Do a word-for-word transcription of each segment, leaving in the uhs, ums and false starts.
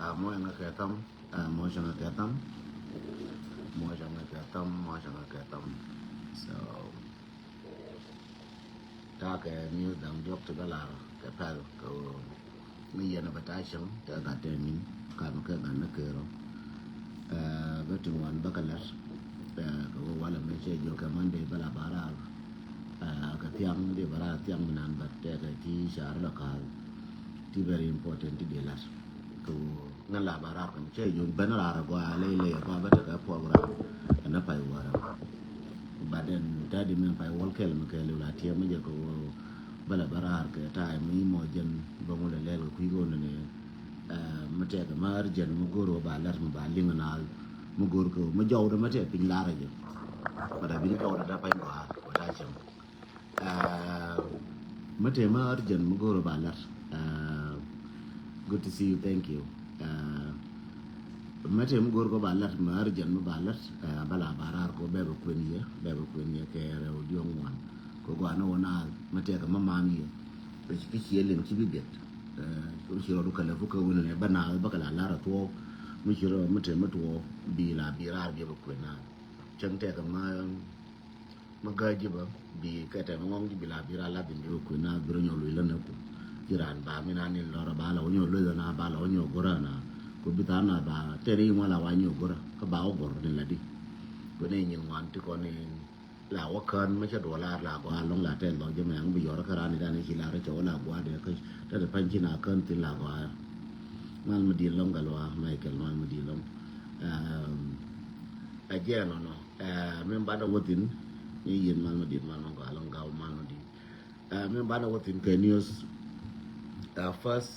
Mɔcä ŋa kɛ tham, mɔcä ŋa kɛ tham, mɔcä ŋa kɛ tham, mɔcä ŋa kɛ tham. So takɛ news da̱ŋ diɔk ti bä lar kɛ pɛl kɛ ɣöö mi yɛn a bä ta̱a̱ cäŋ kɛ gat tɛ min kam kɛ gat ni kero. Bä ti ŋuan bä kɛ lɛr kɛ ɣöö walɛ mi cɛ jiök kɛ Monday bä la bä raar kɛ thiaŋ di bä raar thiaŋ mi nan bä tɛkɛ ti car lɔ ka̱a̱l ti very important ti di lar kɛ ɣöö ŋän la ba raar kɛ mi cɛ jun ben raar a gɔaa ley ley a gɔaa bä tekɛ program ɛn a pay wärä. But then tadi min pay wäl kɛl mi kɛl la tiɛm mi jɛ kɛ ɣöö bä la bä raar kɛ time mi mɔ jɛn bä ŋu lɛ lɛl kɛ kui̱ kɛ ɣöö nɛ mi tɛk ma urgent mi go̱r ɣöö ba lat mi ba liŋ naal mi go̱r kɛ ɣöö mi jɔwdä mi tɛk piny lar a jɛ. But a bin jɔwdä da pay gɔaa wä ta cɛm. Mate ma urgent mi go̱o̱r ba lat. Good to see you, thank you. Mate mi go̱o̱r kɔ ba lat ma urgent mi ba lat. Bala ba raar kɔ bɛ bɛ kuen yɛ bɛ bɛ kuen yɛ kɛ rɛw diɔŋ wan kɔ gɔaa ni wä na mate kɛ ma man yɛ. Kɛ ci kɛ ci liŋ ci bi biɛt. Kɛ ci rɔ du kɛ lɛ fu kɛ wun ni ba na ba kɛ la lar a tuɔɔk mi ci rɔ mate mi tuɔɔk bi la bi raar bi bɛ kuen na. Cɛŋ tɛk ma ma gä ji̱ bä bi kɛ tɛm ŋɔŋ ji̱ bi la bi ra la bin bi wä kui̱ na bi rɔ nyɔ lui̱ lä nɛ ku. Ji̱ ran ba mi na nin lɔrɔ ba la wä nyɔ lui̱ lä na ba la wä nyɔ gura na. Ku bi tha na ba tɛn i̱ ŋuan la wa nyɔ gura kä ba wä gor ni la di. Ku ni nyin ŋuan ti kɔn ni la wä kän mi cɛ duɔ lar la gɔaa lɔŋ la tɛn lɔ ji̱ mɛ ŋ bi yɔr kä ran ni dan i̱ ci lar cɛ wä la gɔaa dɛ kä tɛ ti pany ci na kän thin la gɔaa. Mal mi di lɔŋ gal wa Michael mal mi di lɔŋ. A jɛ nɔnɔ. Min banɛ wä thin ni yin mal mi dit mal mi gɔaa lɔŋ gaw mal mi dit. Min banɛ wä thin kɛ news. First,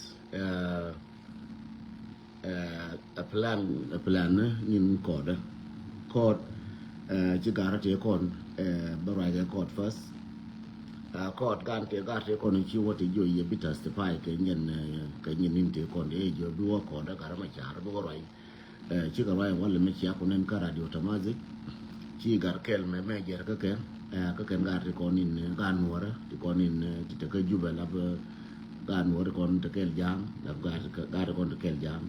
a plan a plan ni nyin kɔɔdɛ kɔɔd. Ci garä tëë kɔn bä ruacɛ kɔɔd first. Kɔɔd gan tëë gar tëë kɔn ci wä tëë jiɔ yɛ bi testify kɛ nyin kɛ nyin nin tëë kɔn dee jiɔ bi wä kɔɔdɛ garä ma car bi wä ruac. Cikɛ ruac walɛ mi cia ku nɛn kä radio Tamazic. Ci gar kɛl mɛ mɛ jɛr kä kɛn kä kɛn gar ti kɔn in gar nuɔrä ti kɔn in ti tekä Jubɛ lap. Gar nuɔrä ti kɔn te kɛl ja̱a̱ŋ lap gar ti kɔn te kɛl ja̱a̱ŋ.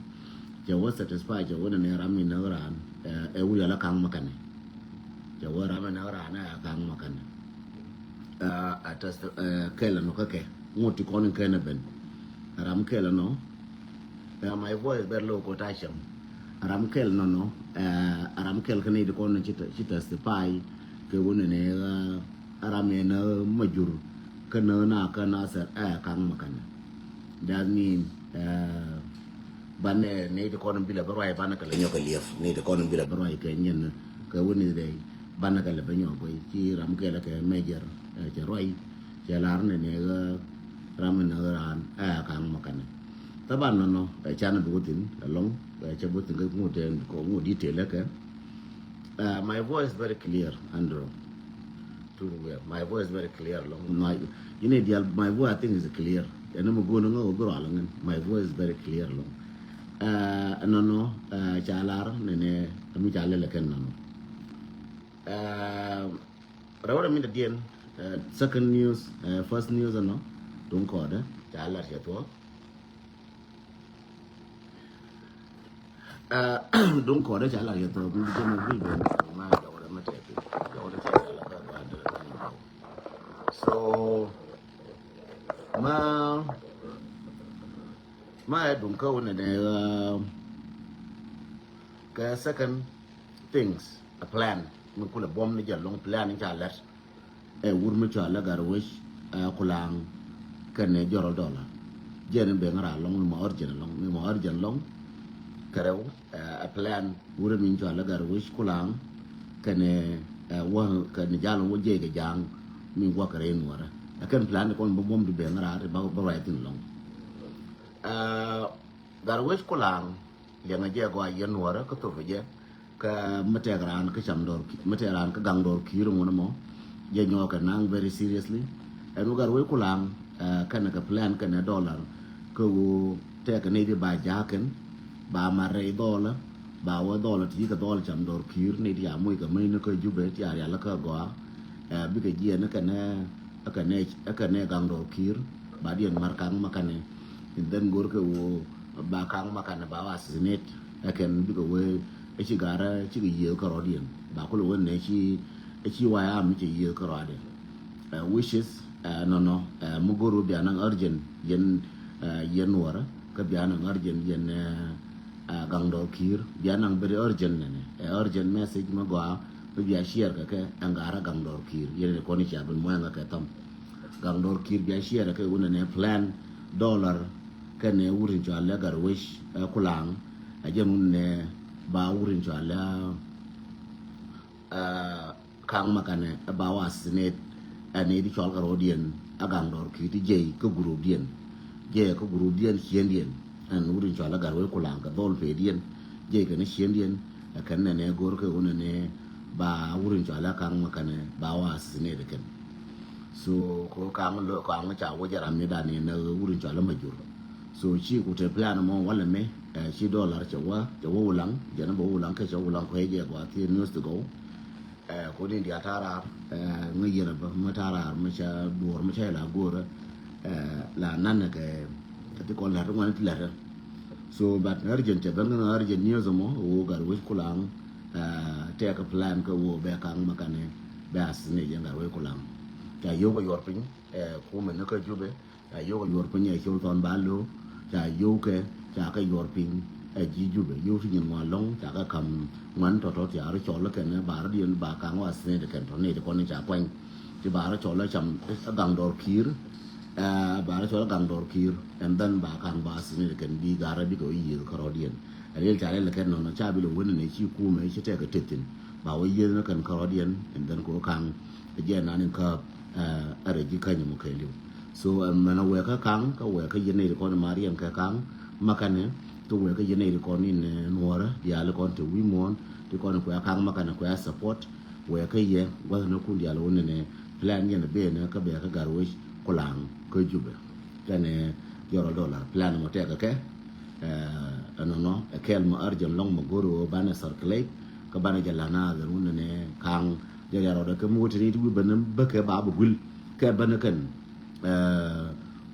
Cɛ wä satisfy cɛ wä nɛn ram in näk raan ɛ wuri ala kaŋ ma kɛnɛ. Cɛ wä ram in näk raan ɛ kaŋ ma kɛnɛ. A test kɛl ɛnɔ kä kɛ ŋot ti kɔn in kɛn ɛ ben. Ram kɛl ɛnɔ. My voice bɛ low kɔ ta cɛm. Ram kɛl nɔnɔ. Ram kɛl kä nɛy ti kɔn ci testify kɛ wun ni ram in ma jur kä nä na kä na sɛr ɛ kaŋ ma kɛn. That mean banɛ nɛy ti kɔn bila bä ruac banɛ kɛ lɛ nyɔk kɛ liɛp nɛy ti kɔn bila bä ruac kɛ nyɛn kɛ wun ni dɛ banɛ kɛ lɛ bä nyɔk guay ci ram kɛl kɛ mɛjɛr. Cɛ ruac cɛ lar ni ni ram in ran ɛ kaŋ ma kɛn. Thaban nɔnɔ ɛ can bi wä thin ɛlɔŋ ɛ cɛ bi wä thin kä ŋot ɛ ŋot detail ɛ kɛ. My voice very clear, Andrew. Tun wia my voice very clear ɛlɔŋ. My, you know, dial my voice I think is clear. Ɛn mi go̱o̱n ŋä wä bi rɔal ŋän my voice is very clear ɛlɔŋ. Ɛnɔnɔ ca lar nɛnɛ ɛmi ca lɛl ɛ kɛn nɔnɔ. Rɛwdɛ mi dɛ diɛn second news, first news ɛnɔ duŋ kɔɔdɛ ca lar cɛ thuɔ̱k. Duŋ kɔɔdɛ ca lar cɛ thuɔ̱k mi jɛ mi wi̱i̱ ben ma jɔwdɛ ma tɛpi jɔwdɛ ca lar kä ba dɛ. So ma ma ɛ duŋ kä wunɛ dɛ kɛ second things a plan mi kulɛ buɔm ni jɛ lɔŋ plan in ca lɛt. Ɛ wur mi cɔal ɛ Gatwec ɛ Kulaŋ kɛnɛ Jɔrɔl Dɔla. Jɛn in ben ŋära lɔŋ mi ma urgent lɔŋ mi ma urgent lɔŋ. Kɛ rɛw ɛ plan wur mi cɔal ɛ Gatwec Kulaŋ kɛnɛ ɛ wä kɛnɛ jal wä jiɛc kɛ jaŋ mi wä kɛ rɛy nuɔrɛ. Ɛ kɛn plan di kɔn bä buɔm di ben ŋära ti bä ruac thin lɔŋ. Gatwec Kulaŋ liɛŋɛ jɛ gɔaa yɛn nuɔrɛ kä thop jɛ. Kä mi tɛk raan kä cam dɔr mi tɛk raan kä gaŋ dɔr ki̱i̱r ŋun mɔ. Jɛ nyɔɔk kɛ naŋ very seriously. Ɛn wä Gatwec Kulaŋ kɛnɛ kɛ plan kɛnɛ dollar kä ɣöö tɛk kɛ nɛy di ba ja̱a̱kɛn ba mat rɛy dhɔlä ba wä dhɔlä ti kɛ dhɔl cam dɔr ki̱i̱r nɛy di a moc kɛ mäcni kä Jubɛ ti a rial kä gɔaa. Bikɛ jiɛn kɛnɛ kɛnɛ kɛnɛ gaŋ dɔr ki̱i̱r ba diɛn mat kaŋ ma kɛnɛ. In dhɛn go̱r kɛ ɣöö Ba Kaŋ Makanɛ ba wä assassinate. Ɛ kɛn bikɛ wee ɛ ci garɛ cikɛ yiëë kärɔɔdiɛn ba kulɛ wee nɛ ci ɛ ci wayam mi cɛ yiëë kärɔɔdiɛn. Wishes nɔnɔ mi go̱r wä bia naŋ urgent yɛn yɛn wärä kä bia naŋ urgent yɛn Gaŋ Dɔr Kiir bia naŋ very urgent nɛnɛ. Ɛ urgent message mi gɔaa mi bia share kɛ kɛ ɛn garɛ Gaŋ Dɔr Kiir yɛn ɛ kɔn icia ben muɛŋɛ kɛ thɔm. Gaŋ Dɔr Kiir bia share kɛ wunɛ nɛ plan dollar kɛnɛ wut in cɔal lɛ Gatwec Kulaŋ. Ɛ jɛn wunɛ nɛ ba wut in cɔal lɛ Kaŋ Makanɛ ɛ ba wä assassinate. Ɛ nɛy ti cɔal kärɔɔdiɛn ɛ Gaŋ Dɔr Kiir ti jiɛc kä groupdiɛn, jiɛc kä groupdiɛn ciëndiɛn. Ɛn wut in cɔal lɛ Gatwec Kulaŋ kɛ dhɔl pediɛn jiɛc kɛn ciëndiɛn. Ɛ kɛn nɛnɛ go̱r kɛ wunɛ nɛ ba wut in cɔal lɛ Kaŋ Makanɛ ba wä assassinate kɛn. So ko Kaŋ lo Kaŋ ca wä jɛ ram mi dan in wut in cɔal lɛ Majur. So ci ku te plan mɔ walɛ mi ci dollar cɛ wä cɛ wä Wulaŋ jɛn bä Wulaŋ kɛ cɛ Wulaŋ kuɛ jɛ gɔaa thiee news to go. Ko ni dial ta̱a̱ raar ŋä yɛn bä mi ta̱a̱ raar mi ca duɔr mi ca la go̱o̱rä la nanɛ kɛ ti kɔn la̱t ŋuan ti la̱t. So but urgent cɛ ben ŋä urgent news mɔ wä Gatwec Kulaŋ tɛk plan kɛ wä bɛ Kaŋ Makanɛ bɛ assassinate jɛ Gatwec Kulaŋ. Ca yio̱w kɛ yuɔr piny kumɛ ni kä Jubɛ. Ca yio̱w kɛ yuɔr piny ɛ col thɔn ba lo̱o̱ ca yio̱w kɛ ca kɛ yuɔr piny ɛ ji̱ Jubɛ yio̱w ti nyin ŋuan lɔ̱ŋ ca kɛ ka̱m ŋuan tɔ̱tɔ̱ ti a rɔ cɔl kɛn ba rɔ diɛn ba Kaŋ wä assassinate kɛn tɔ̱ ni ti kɔn ni ca kuany. Ti ba rɔ cɔl cam Gaŋ Dɔr Kiir. Ba rɔ cɔl Gaŋ Dɔr Kiir and then ba Kaŋ ba assassinate kɛn bi garɛ bikɛ wä yiëëth kärɔɔdiɛn. Ɛ riɛl ca riɛl kɛn nɔnɔ ca bi lɛ wen ni ci kumɛ ci tɛk kɛ tethin ba wä yiëëth ni kɛn kärɔɔdiɛn and then ko Kaŋ ɛ jɛ nan in käp ɛ rɛ ji̱ käny mɔ kɛɛliw. So mɛn a wɛɛkä Kaŋ kä wɛɛkä yɛn nɛy ti kɔn in ma riɛn kɛ Kaŋ Makanɛ kä wɛɛkä yɛn nɛy ti kɔn in nuɔrä diaal kɔn te wi̱i̱ muɔ̱ɔ̱n ti kɔn in kuɛ Kaŋ Makanɛ kuɛ support. Wɛɛkä yɛ gua̱th ni kun diaal wä nɛnɛ plan yɛn a benɛ kä bɛɛkä Gatwec Kulaŋ kä Jubɛ. Kɛnɛ jɔrɔ dollar plan mɔ tɛkɛ kɛ ɛnɔnɔ ɛ kɛɛl mɔ urgent lɔŋ mɔ go̱r wä banɛ circulate kä banɛ jɛ la̱t na dhɛn wä nɛnɛ Kaŋ. Jɛ rial rɔɔdɛ kɛ mi wä te ni ti wi̱i̱ ben ni bäkɛ ba bi guil kɛ ben ni kɛn.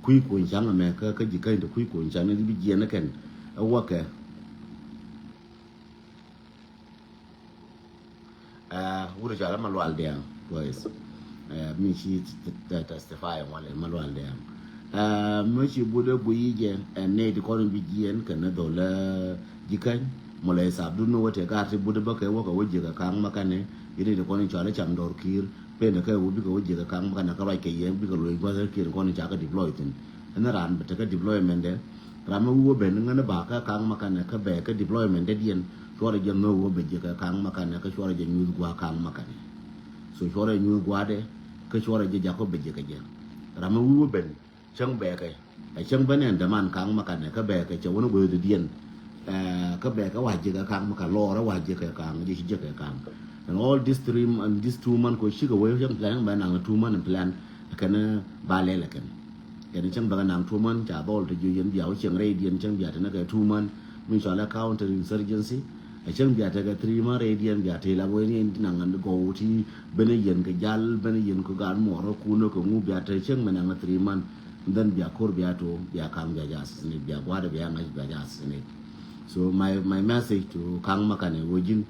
Kui̱ kuɔ̱ny ca̱ŋ ɛmɛ kä kä ji̱ käny te kui̱ kuɔ̱ny ca̱ŋ ni bi jiɛn ni kɛn. Ɛ wäkɛ wut ca lɛ ma lual diaŋ. Guys mi ci testify ŋual ma lual diaŋ. Mi ci but ɛ guiy jɛ ɛn nɛy ti kɔn bi jiɛn kɛn ni dhol ji̱ käny mɔ lɛ isabdun ni wä te gar ti but bä kɛ wä kɛ wä ji̱ kɛ Kaŋ Makanɛ. Yini ti kɔn in cɔal i̱ cam Dɔr Kiir pen kɛ wä bikɛ wä ji̱ kɛ Kaŋ Makanɛ kä ruac kɛ yɛ bikɛ luɔc gua̱th kiɛn kɔn in ca kɛ deploy thin. Ɛn ran bɛ tekɛ deployment dɛ ram mi wä ben ŋän ba kä Kaŋ Makanɛ kä bɛ kä deployment dɛ diɛn cuɔrɛ jɛ nhök wä bɛ ji̱ kɛ Kaŋ Makanɛ kä cuɔrɛ jɛ nyuth gua̱a̱ Kaŋ Makanɛ. So cuɔrɛ nyuth gua̱a̱ dɛ kä cuɔrɛ jɛ jakɔ bɛ ji̱ kɛ jɛ ram mi wä ben. Cäŋ bɛɛkɛ ɛ cäŋ bä nɛn däman Kaŋ Makanɛ kä bɛɛkɛ cɛ wän guäth diɛn. Kä bɛɛkɛ wa̱ ji̱ kɛ Kaŋ Makanɛ lɔɔrä wa̱ ji̱ kɛ Kaŋ ji̱ ci ji̱ kɛ Kaŋ. And all this three and this two month ko cikɛ wee cäŋ plan bɛ naŋ two month plan kɛn ba lɛl kɛn. Kɛn cäŋ bɛ kɛ naŋ two month ca dhɔl te ji̱ yɛn bia wä cieŋ rɛy diɛn cäŋ bia te ni kɛ two month. Min cɔal ɛ counter insurgency. Ɛ cäŋ bia tekɛ three month rɛy diɛn bia te la wen in naŋ gɔw ti ben yɛn kɛ jal ben yɛn kɛ gat muɔrä kunä kɛ ŋu bia te cäŋ mɛ naŋ three month. Then bia kor bia to bia Kaŋ bia ja assassinate bia gua̱dɛ bia ŋa̱c bia ja assassinate. So my my message to Kaŋ Makanɛ wä ji̱n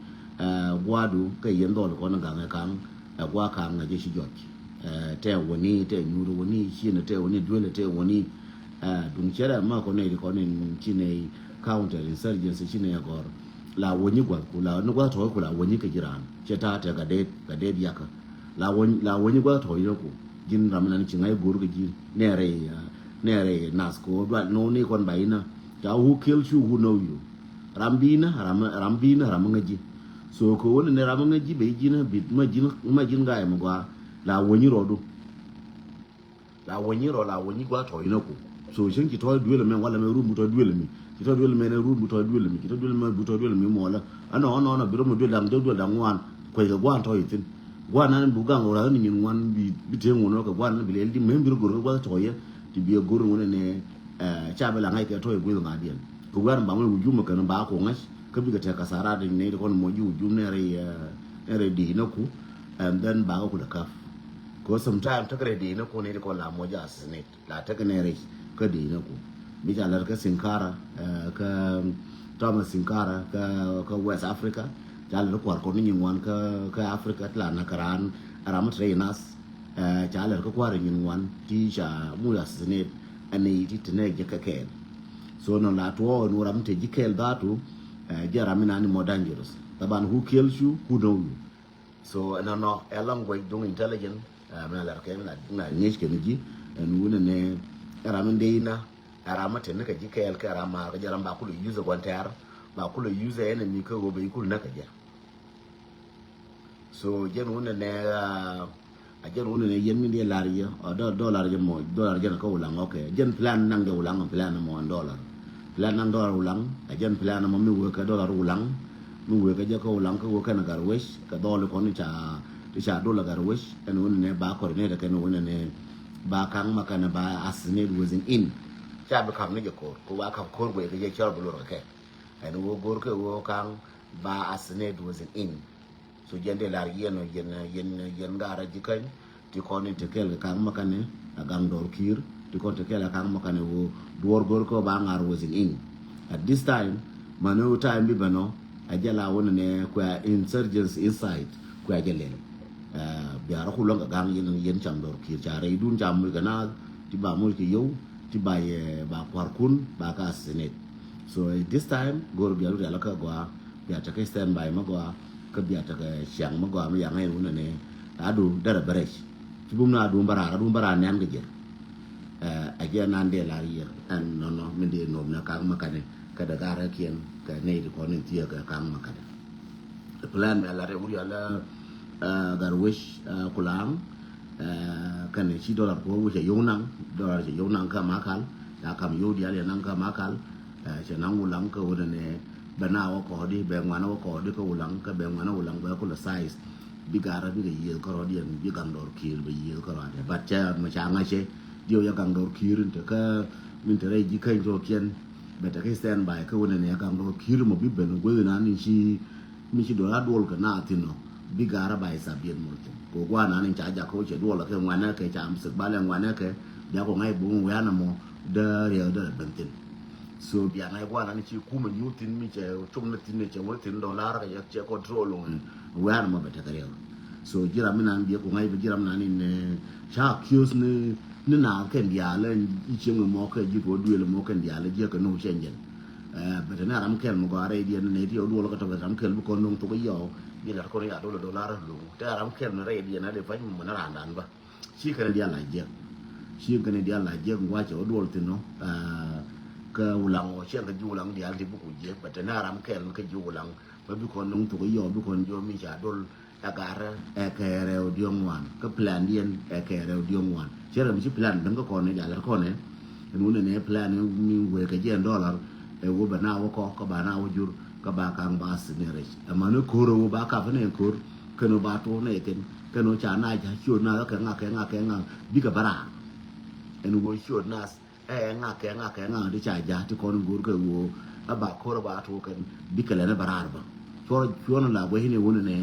gua̱du kɛ yɛn dhɔl kɔn gaŋɛ Kaŋ. Ɛ gua̱ Kaŋ ŋa̱c ci jɔc tɛ wäni tɛ nyuur wäni cinɛ tɛ wäni duelɛ tɛ wäni. Duŋ cɛ rɛ ma kɔn nɛy ti kɔn in ci nɛy counter insurgency ci nɛy agɔr. La wä nyi gua̱th ku la ni gua̱th tɔ̱ ku la wä nyi kɛ ji̱ raan cɛ ta̱a̱ tɛ ka det ka det yakä. La wä nyi la wä nyi gua̱th tɔ̱ yinä ku ji̱n ram nan ci ŋa̱c go̱r kɛ ji̱ nɛɛrɛ nɛɛrɛ nath ko dual no ni kɔn ba yinä. Ca who kill you who know you. Ram bi yinä ram ram bi yinä ram ŋäc ji̱. So kɛ wä ni ni ram ŋäc ji̱ bɛ ji̱n bit ma ji̱n ma ji̱n ga̱a̱c mɛ gɔaa. La wä nyi rɔɔdu. La wä nyi rɔ la wä nyi gua̱th tɔ̱ inä ku. So cäŋ ci tɔ̱ duël mɛ walɛ mɛ rum bu tɔ̱ duël mi ci tɔ̱ duël mɛ ne rum bu tɔ̱ duël mi ci tɔ̱ duël mɛ bu tɔ̱ duël mi muɔlä. Ɛnɔ ɛnɔ ɛnɔ bi rɔ mɛ duël daŋ dee duël daŋ ŋuan. Kuec kɛ gua̱n tɔ̱ ithin gua̱n nan bu gaŋ wä rath ni nyin ŋuan bi bi tëë ŋun wä kɛ gua̱n nan bi lɛl di mɛ bi rɔ go̱r kɛ gua̱th tɔ̱ yɛ. Ti bi ɛ go̱r ŋun ɛnɛ ca bi la ŋa̱c kɛ tɔ̱ ɛ guëth ŋa̱diɛn kɛ gua̱n ba ŋuan wujum kɛ ni ba ko ŋa̱c. Kä bikɛ tɛk kasarat nɛy ti kɔn mɔ ji̱ wujum nɛy rɛy nɛy rɛy di̱i̱c näku. And then bakɛ kulɛ käp. Kɛ sometime tekɛ rɛy di̱i̱c näku nɛy ti kɔn la mɔ ji̱ assassinate la tekɛ nɛy rɛy kä di̱i̱c näku. Mi ca lɛr kä Sankara, eh, kä Thomas Sankara, kä, kä West Africa. Ca lɛr kuar kɔn ni nyin wan kä, kä Africa, ti la na kä ran, ram mi te rɛy nath. Eh, ca lɛr kä kuar nyin wan, ti ca mu assassinate, ɛn ni ti te nɛ jɛ kɛ kɛɛl. So nɔ la tuɔ, ɛn ram mi te ji̱ kɛɛl dhatu, eh, jɛ ram mi nani more dangerous. Taban, who kills you, who know you. So ɛnɔnɔ ɛ language duŋ intelligent, eh, mi na lɛr kɛ mi na, mi na ŋi̱ec kɛ mi ji̱, ɛn wunɛ ni ɛ ram in dee ina, ɛ ram in te ni kɛ ji̱ kɛɛl kɛ ram maar kɛ jɛ ram ba kulɛ use gua̱n tɛ̈r, ba kulɛ use enemy kɛ ɣöö bɛ ji̱ kul näk kɛ jɛ. So jɛn wunɛ ni, ah, a jɛn wunɛ ni yɛn mi dee lar yɛ, ɔ, dɔ-, dollar jɛ mɔ, dollar jɛn kä Ulaŋ, okay. Jɛn plan naŋ jɛ Ulaŋ, plan mɔ ɛn dollar. Plan naŋ dollar Ulaŋ, a jɛn plan mɔ mi wee kɛ dollar Ulaŋ, mi wee kɛ jɛ kä Ulaŋ, kä wee kɛn Gatwec, kɛ dhɔl kɔn ca, ti ca dol Gatwec, ɛn wunɛ ni ba coordinate kɛn wunɛ ni ba kaŋ ma kɛn ba assassinate within in. Ca bi kap ni jɛ ko̱r, ko ba kap ko̱r guɛ kɛ jɛ cɔr bi lor kɛ kɛ. Ɛn wee go̱r kɛ wee kaŋ ba assassinate within in. So jɛn dee lar yɛn, yɛn, yɛn, yɛn Gat rɛy ji̱ käny, ti kɔn in te kɛɛl kɛ kaŋ ma kɛn ɛ gaŋ dɔr Kiir, ti kɔn te kɛɛl kɛ kaŋ ma kɛn ɛ wee duɔr go̱r kɛ ba ŋar within in. At this time, mani wee time bi bɛn ɔ, a jɛ la wunɛ ni kuɛ insurgents inside, kuɛ jɛ lɛl. Eh, bia rɔ ku luäŋ kɛ gaŋ yɛn, yɛn cam dɔr Kiir, ca rɛy dun ca muc kɛ naath, ti ba muc kɛ yio̱w, ti ba yɛ, ba kua̱r kun, ba kɛ assassinate. So, eh, this time, go̱r bia rɔ rial kä gɔaa, bia tekɛ standby mi gɔaa, kä bia tekɛ ciaŋ mi gɔaa mi yaŋ ɛn wunɛ ni, a du derɛ bɛ rɛc. Ci bum na a du bɛ raar, a du bɛ raar nɛn kɛ jɛ. Eh, a jɛ nan dee lar yɛ, ɛn nɔnɔ, mi dee nom ni kaŋ ma kɛn ɛ, kɛ dee Gat rɛy kiɛn, kɛ nɛy ti kɔn in thiee kɛ kaŋ ma kɛn ɛ. Plan mi a lat ɛ wut yɔl, eh, Gatwec, eh, Kulaŋ, eh, kɛn ci dollar kɛ wä wä cɛ yio̱w naŋ, dollar cɛ yio̱w naŋ kä Makal, ca kam yio̱w diaal yɛ naŋ kä Makal, eh, cɛ naŋ Ulaŋ kä wä nɛ nɛ bɛ na wä kɔɔdi, bɛ ŋuan wä kɔɔdi kä Ulaŋ, kä bɛ ŋuan wä Ulaŋ bɛ kulɛ size. Bi Gat rɛy bikɛ yiëëth kärɔ̱diɛn, bi gaŋ dɔr Kiir bɛ yiëëth kärɔ̱diɛn. But cɛ mɛ ca ŋa̱cɛ, diɛw yɛ gaŋ dɔr Kiir in te kä min te rɛy ji̱ käny tɔ̱kiɛn, bɛ tekɛ standby kä wä nɛ nɛ gaŋ dɔr Kiir mɔ bi ben guäth inan in ci, mi ci duɔl a duɔl kɛ naath thi̱n ɔ, bi Gat rɛy ba ithap yɛn mɔ thi̱n. Kɛ gua̱a̱th nan in ca jak kä wä cɛ duɔl kɛ ŋuanɛ kɛ ca mi thik balɛ ŋuanɛ kɛ, bia kɔ ŋa̱c bum wianɛ mɔ dee riɛk dee rɛ ben thi̱n. So bia ŋa̱c gua̱a̱th nan in ci kumɛ nyuuth thi̱n mi cɛ cum ni thi̱n cɛ wä thi̱n dollar kɛ cɛ control ŋuɛ wianɛ mɔ bɛ tekɛ riɛk. So ji̱ ram mi nan biɛ kɔ ŋa̱c bɛ ji̱ ram nan in, eh, ca accuse ni ni naath kɛn diaal, ɛn i̱ cieŋ mɔ kɛ ji̱ tuɔ duëël mɔ kɛn diaal, ji̱ kɛ no̱o̱ŋ cɛn jɛn. Eh, bɛ te ni ram kɛl mɔ gɔaa rɛydiɛn ni ti ɔ duɔl kɛ tɔ bɛ ram kɛl bi kɔn no̱o̱ŋ thok i̱ yɔw, bi lat kɔn i̱ a dollar dollar luŋ. Te ram kɛl ni rɛydiɛn a dee pa̱ny mɔ ni raandan bä. Ci kɛn diaal la jiɛk. Ci kɛn diaal la jiɛk ŋuacɛ ɔ duɔl thi̱n nɔ. Eh, kɛ Ulaŋ ɔ cɛn kɛ ji̱ Ulaŋ diaal ti bi ku jiɛk. Bɛ te ni ram kɛl kɛ ji̱ Ulaŋ. Bä bi kɔn no̱o̱ŋ thok i̱ yɔw bi kɔn jiɔ mi ca dol. Ɛ Gat rɛy ɛ kɛ rɛw diɔ̱ŋ ŋuan. Kä plandiɛn ɛ kɛ rɛw diɔ̱ŋ ŋuan. Cɛ rɛm ci plan ben kä kɔn ɛ jalɛ kɔn ɛ. Ɛn wun ɛn ɛ plan mi wee kɛ jiɛn dollar. Ɛ wee bɛ na wä kɔ, kä ba na wä jur, kä ba kaŋ ba assassinate. Ɛ mani ko̱r ɛ wee ba kap nɛ ko̱r. Kɛn wä ba tuɔk nɛ kɛn. Kɛn wä ca na ca ciöt na kɛ ŋa, kɛ ŋa, kɛ ŋa. Bikɛ bä raar. Ɛn wee ciöt na Ɛ ŋa kɛ ŋa kɛ ŋa ti ca ja̱ ti kɔn go̱o̱r kɛ ɣöö ɛ ba ko̱r ɛ ba tuɔɔk kɛn bikɛ lɛn ɛ bɛ raar bä. Cuɔr cuɔn la guɛcni wun ɛnɛ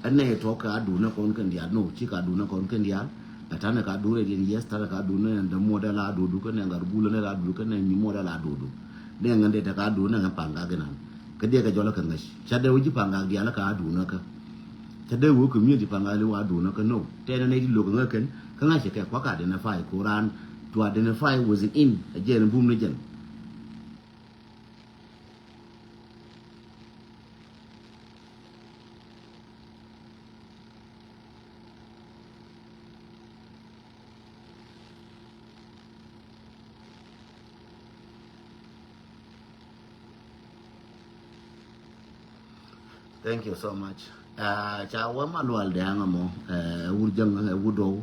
ɛ nɛy tɔ̱ kɛ a duunä kɔn kɛn diaal, no, cikɛ a duunä kɔn kɛn diaal. Ɛ ta̱nɛ kɛ a duunä diɛn, yes, ta̱nɛ kɛ a duunä ɛn dämuɔdɛ la duudu kɛn nɛ ŋa̱r gulä nɛ la duudu kɛn nɛ nyumuɔdɛ la duudu. Nɛ ŋän dee tekɛ a duunä ŋän pa̱ŋ gak inan. Kä diɛkɛ jɔlä kɛ ŋäc. Ca dee wä ji̱ pa̱ŋ gak diaal kä a duunä kä. Ca dee wä community pa̱ŋ gak li wä a duunä kä, no. Tɛnɛ nɛy ti lo̱k ŋä kɛn kä ŋa̱cä kɛ kua̱k identify ko raan to identify within in. Ɛ jɛn bum ni jɛn. Thank you so much. Ɛ, ca wä Malual Dɛŋ ɛmɔ, ɛ, wur jäŋ, ɛ, wur Duɔw,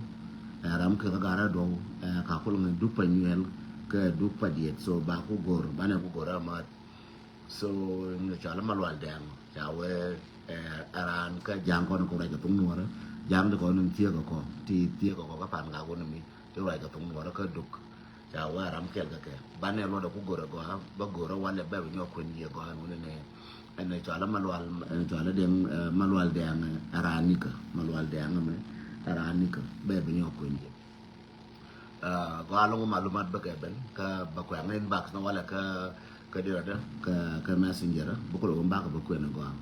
ɛ, ram kɛ kä Gat rɛy Duɔw, ɛ, ka kul ŋɛ Duk Panyuɛl kɛ Duk Padiɛt, so ba ku go̱r, banɛ ku go̱r ɛmɔ. So, ni cɔal Malual Dɛŋ, ca wee, eh, ɛ raan kä ja̱a̱ŋ kɔn kɔ ruac kɛ thok Nuɔrä, ja̱a̱ŋ ti kɔn in thiek kɔ, ti thiek kɔ kä pa̱n gak wä ni mi, ti ruac kɛ thok Nuɔrä kä Duk. Ca wee ɛ ram kɛl kɛ kɛ. Banɛ luɔt ɛ ku go̱r ɛ gɔaa, bä go̱r ɛ walɛ bɛ bi nyɔk kuɛn yiëë gɔaa ɛn wun ɛnɛ. Ɛn ɛ cɔal Malual, ɛn cɔal Dɛŋ, eh, Malual Dɛŋ, eh, ɛ raan nikä, Malual Dɛŋ ɛmɛ, ɛ raan nikä, bɛ bi nyɔk kuɛn yiëë. Gɔaa lɔŋ malumat bä kɛ ben kä bä kuɛŋ inbox ni walɛ kä kä dirɛ dä kä kä messenger bä kulɛ wä mbak bä kuɛn gɔaa.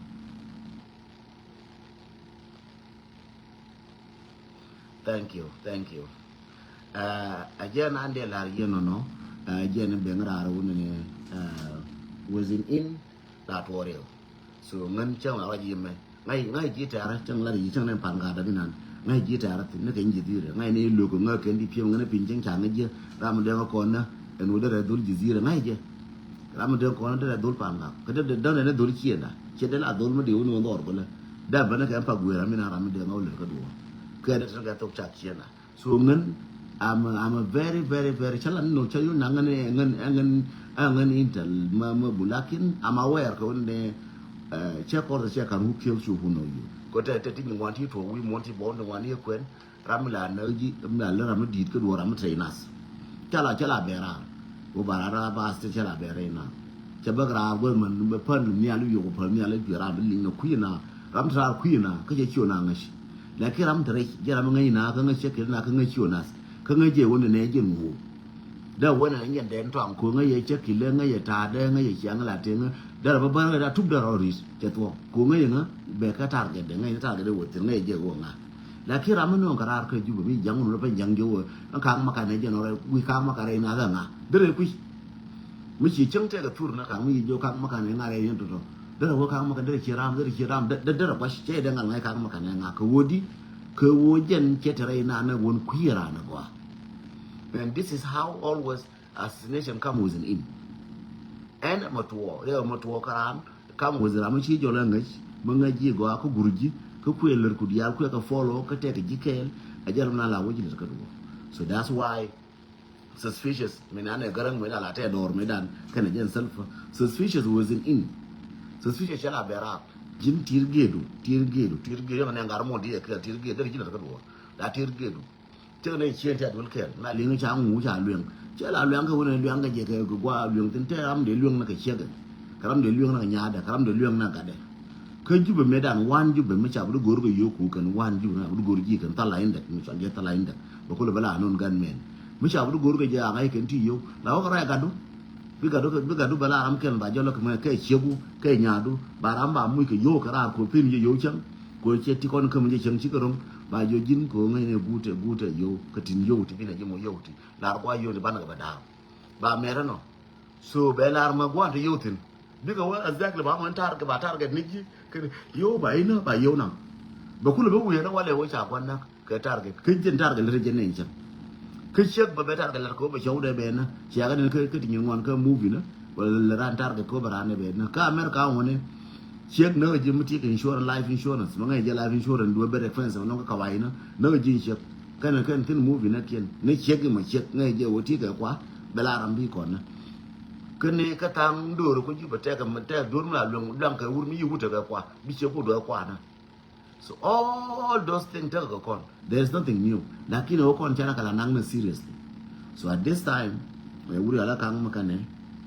Thank you, thank you. A jɛn an dee lar yɛn nɔnɔ a jɛn ben raar wun ni within in la tuɔriw. So ŋän cäŋ la rɔc yimɛ ŋa̱c ŋa̱c ji̱ tɛ̈rä cäŋ la ri cäŋ nɛn pan gat däbi nan ŋa̱c ji̱ tɛ̈rä thin ni keny ji̱ dhirɛ ŋa̱c ni lök ŋäk kɛn di piɛm ŋän piny cäŋ ca ŋäc ji̱ ram dee ŋä kɔn nä ɛn wä derɛ dhol ji̱ dhirɛ ŋa̱c jɛ. Ram dee kɔn derɛ dhol pan gat kä dee dee dee dhol ciënda ciɛ dee la dhol mi di wun wä dhɔr kulɛ dee bä ni kɛn pa guëra mi nan ram dee ŋä wä lät kä duɔ̱ɔ̱r kɛ dee tɛn kɛ thok cak ciënda. So ŋän I'm a, I'm a very very very cä la ni nɔ cä yun na ŋän ŋän ŋän ŋän intel ma ma bulakin I'm aware kɛ wun ne cɛ kɔr cɛ kan who kills you who know you. Ko tɛ tɛ ti ni wan ti tuɔ wi mon ti bɔn ni wan ye kwen ram la na ji la la ram dit kɛ duɔ ram tɛ inas. Cä la cä la bɛ ram wo ba ra ra ba sti cä la bɛ ra inas. Cɛ bä ra gwe man bɛ pan ni alu yo ko pan ni alu ju ram li na kuina ram tra kuina kɛ cɛ ciona ngashi. Lakin ram te rɛc jɛ ram ŋäc na kä ŋäc cɛ kil na kä ŋäc cio nath kä ŋäc jɛ wä ni nɛ jɛ ŋuuk. Dee wä ni nɛ nyɛn dɛn tɔaŋ ko ŋäc yɛ cɛ kil ŋäc yɛ ta̱a̱ dee ŋäc yɛ ciaŋ la teŋ. Dee rɛ bä bä ŋäc da tup dee rɔ ri̱t cɛ thuɔ̱k ko ŋäc ŋä bɛ kä target dee ŋäc ni target dee wä thil ŋäc jɛ wä ŋa. Lakin ram mi nɔŋ kɛ raar kä jupɛ mi jaŋ wun rɔ pɛn jaŋ jɛ wä. Ŋä ka̱a̱ŋ ma ka nɛ jɛ nɔ rɛ wi̱c ka̱a̱ŋ ma ka rɛy nath ɛ ŋa dee rɛ kui̱. Mi ci cäŋ tɛk a thur na kaŋ mi yi jiök kaŋ ma kaŋ ni ŋa̱r yɛn tɔtɔ. Derɛ wä kaŋ ma kaŋ derɛ ci ram derɛ ci ram derɛ derɛ kua̱c cɛ dee ŋa̱l ŋa̱c kaŋ ma kaŋ ni ŋa̱ kɛ wä di kɛ wä jɛn cɛ te rɛy na ni wän kui̱ ran ni gɔaa. And this is how always assassination come with an end. Ɛn ma tuɔ rɛ ma tuɔ ka ran come with ram mi ci jɔl a ŋäc ma ŋäc ji gɔaa kä gur ji kä kuɛ lär ku diaal kuɛ ka follow kä tɛk ji kɛɛl. A jɛ ram na la wä ji lät kä duɔ. So that's why suspicious mi nan ɛ gäräŋ mi dan la tɛ dɔɔr mi dan kɛnɛ jɛn self suspicious was in in. Suspicious cɛ la bɛ raap ji̱n tir geedu tir geedu tir geedu yɔŋ nɛ ŋar mɔ di ɛ kɛl tir geedu dek ji̱n ɛ kä duɔɔr la tir geedu. Cɛ nɛ cien tɛ duel kɛl na liŋ ca ŋu ca lueŋ cɛ la lueŋ kɛ wun ɛ lueŋ kɛ jɛ kɛ gua lueŋ thin tɛ ram de lueŋ na kɛ ciɛkɛ kɛ ram de lueŋ na kɛ nyaadɛ kɛ ram de lueŋ na gatdɛ. Kä jupɛ mëëdan wan jupɛ mi ca bi di go̱r kɛ yio̱o̱ku kɛn wan jupɛ mi ca bi di go̱r ji̱ kɛn thal la indɛk mi cɔal jɛ thal la indɛk. Bɛ kulɛ bɛ la anun gan mɛn mi ca bi di go̱r kɛ jɛ aŋa̱c kɛn ti yio̱o̱k la wä kɛ rɔy gatdu. Bi gatdu bi gatdu bɛ la ram kɛn ba jɔl kɛ mɛ kɛ ciëku kɛ nyaadu ba ram ba muc kɛ yio̱o̱k kɛ raar ko pin jɛ yio̱o̱k cäŋ. Ko cɛ ti kɔn käm jɛ cäŋ cikɛ ro̱ŋ ba jɔ ji̱n ko ŋäcnɛ guutɛ guutɛ yio̱o̱k kɛ tin yio̱o̱k ti binɛ ji̱ mɔ yio̱o̱k ti lar gua yio̱o̱k ti banɛ kɛ bɛ da̱a̱k. Ba mɛrɛ nɔ. So bɛ lar mɛ gua̱n ti yio̱w thi̱n. Bikɛ wä exactly ba mɛn target ba target ni ji̱ kɛn yio̱w ba inä ba yio̱w naŋ. Bɛ kulɛ bä wi̱i̱ ni walɛ wä ca gua̱n näk kɛ target kä jɛn target lät jɛn ni cäŋ. Kä ciek bä bɛ target lät kɛ wä bɛ cɔw dɛ bɛ nä ciakä ni kä ti nyin ŋuan kä movie nä. Wala lɛ ran target kɛ wä bɛ ran ni bɛ nä kä America ŋuɔni. Ciek nä ji̱ mi ti kɛ insurance life insurance mɛ ŋäc jɛ life insurance duɛ bɛ expensive nɔ kä kawai nä nä ji̱ ciek. Kɛnɛ kɛn thin movie nä kiɛn ni ciek imɔ ciek ŋäc jɛ wä ti kɛ kua. Bɛ la ram bi kɔn nä. Kä ni kä thaŋ do̱r ku ji̱ bɛ tɛk mi tɛk do̱r mi la luɛŋ luaŋ kɛ wur mi yi wut tekɛ kua bi ciɛ ku do̱r kua na. So all those things tekɛ kɔn. There is nothing new. Lakin ɛ wä kɔn canɛ kɛ la naŋ ni seriously. So at this time ɛ wur yala kaŋ mi kanɛ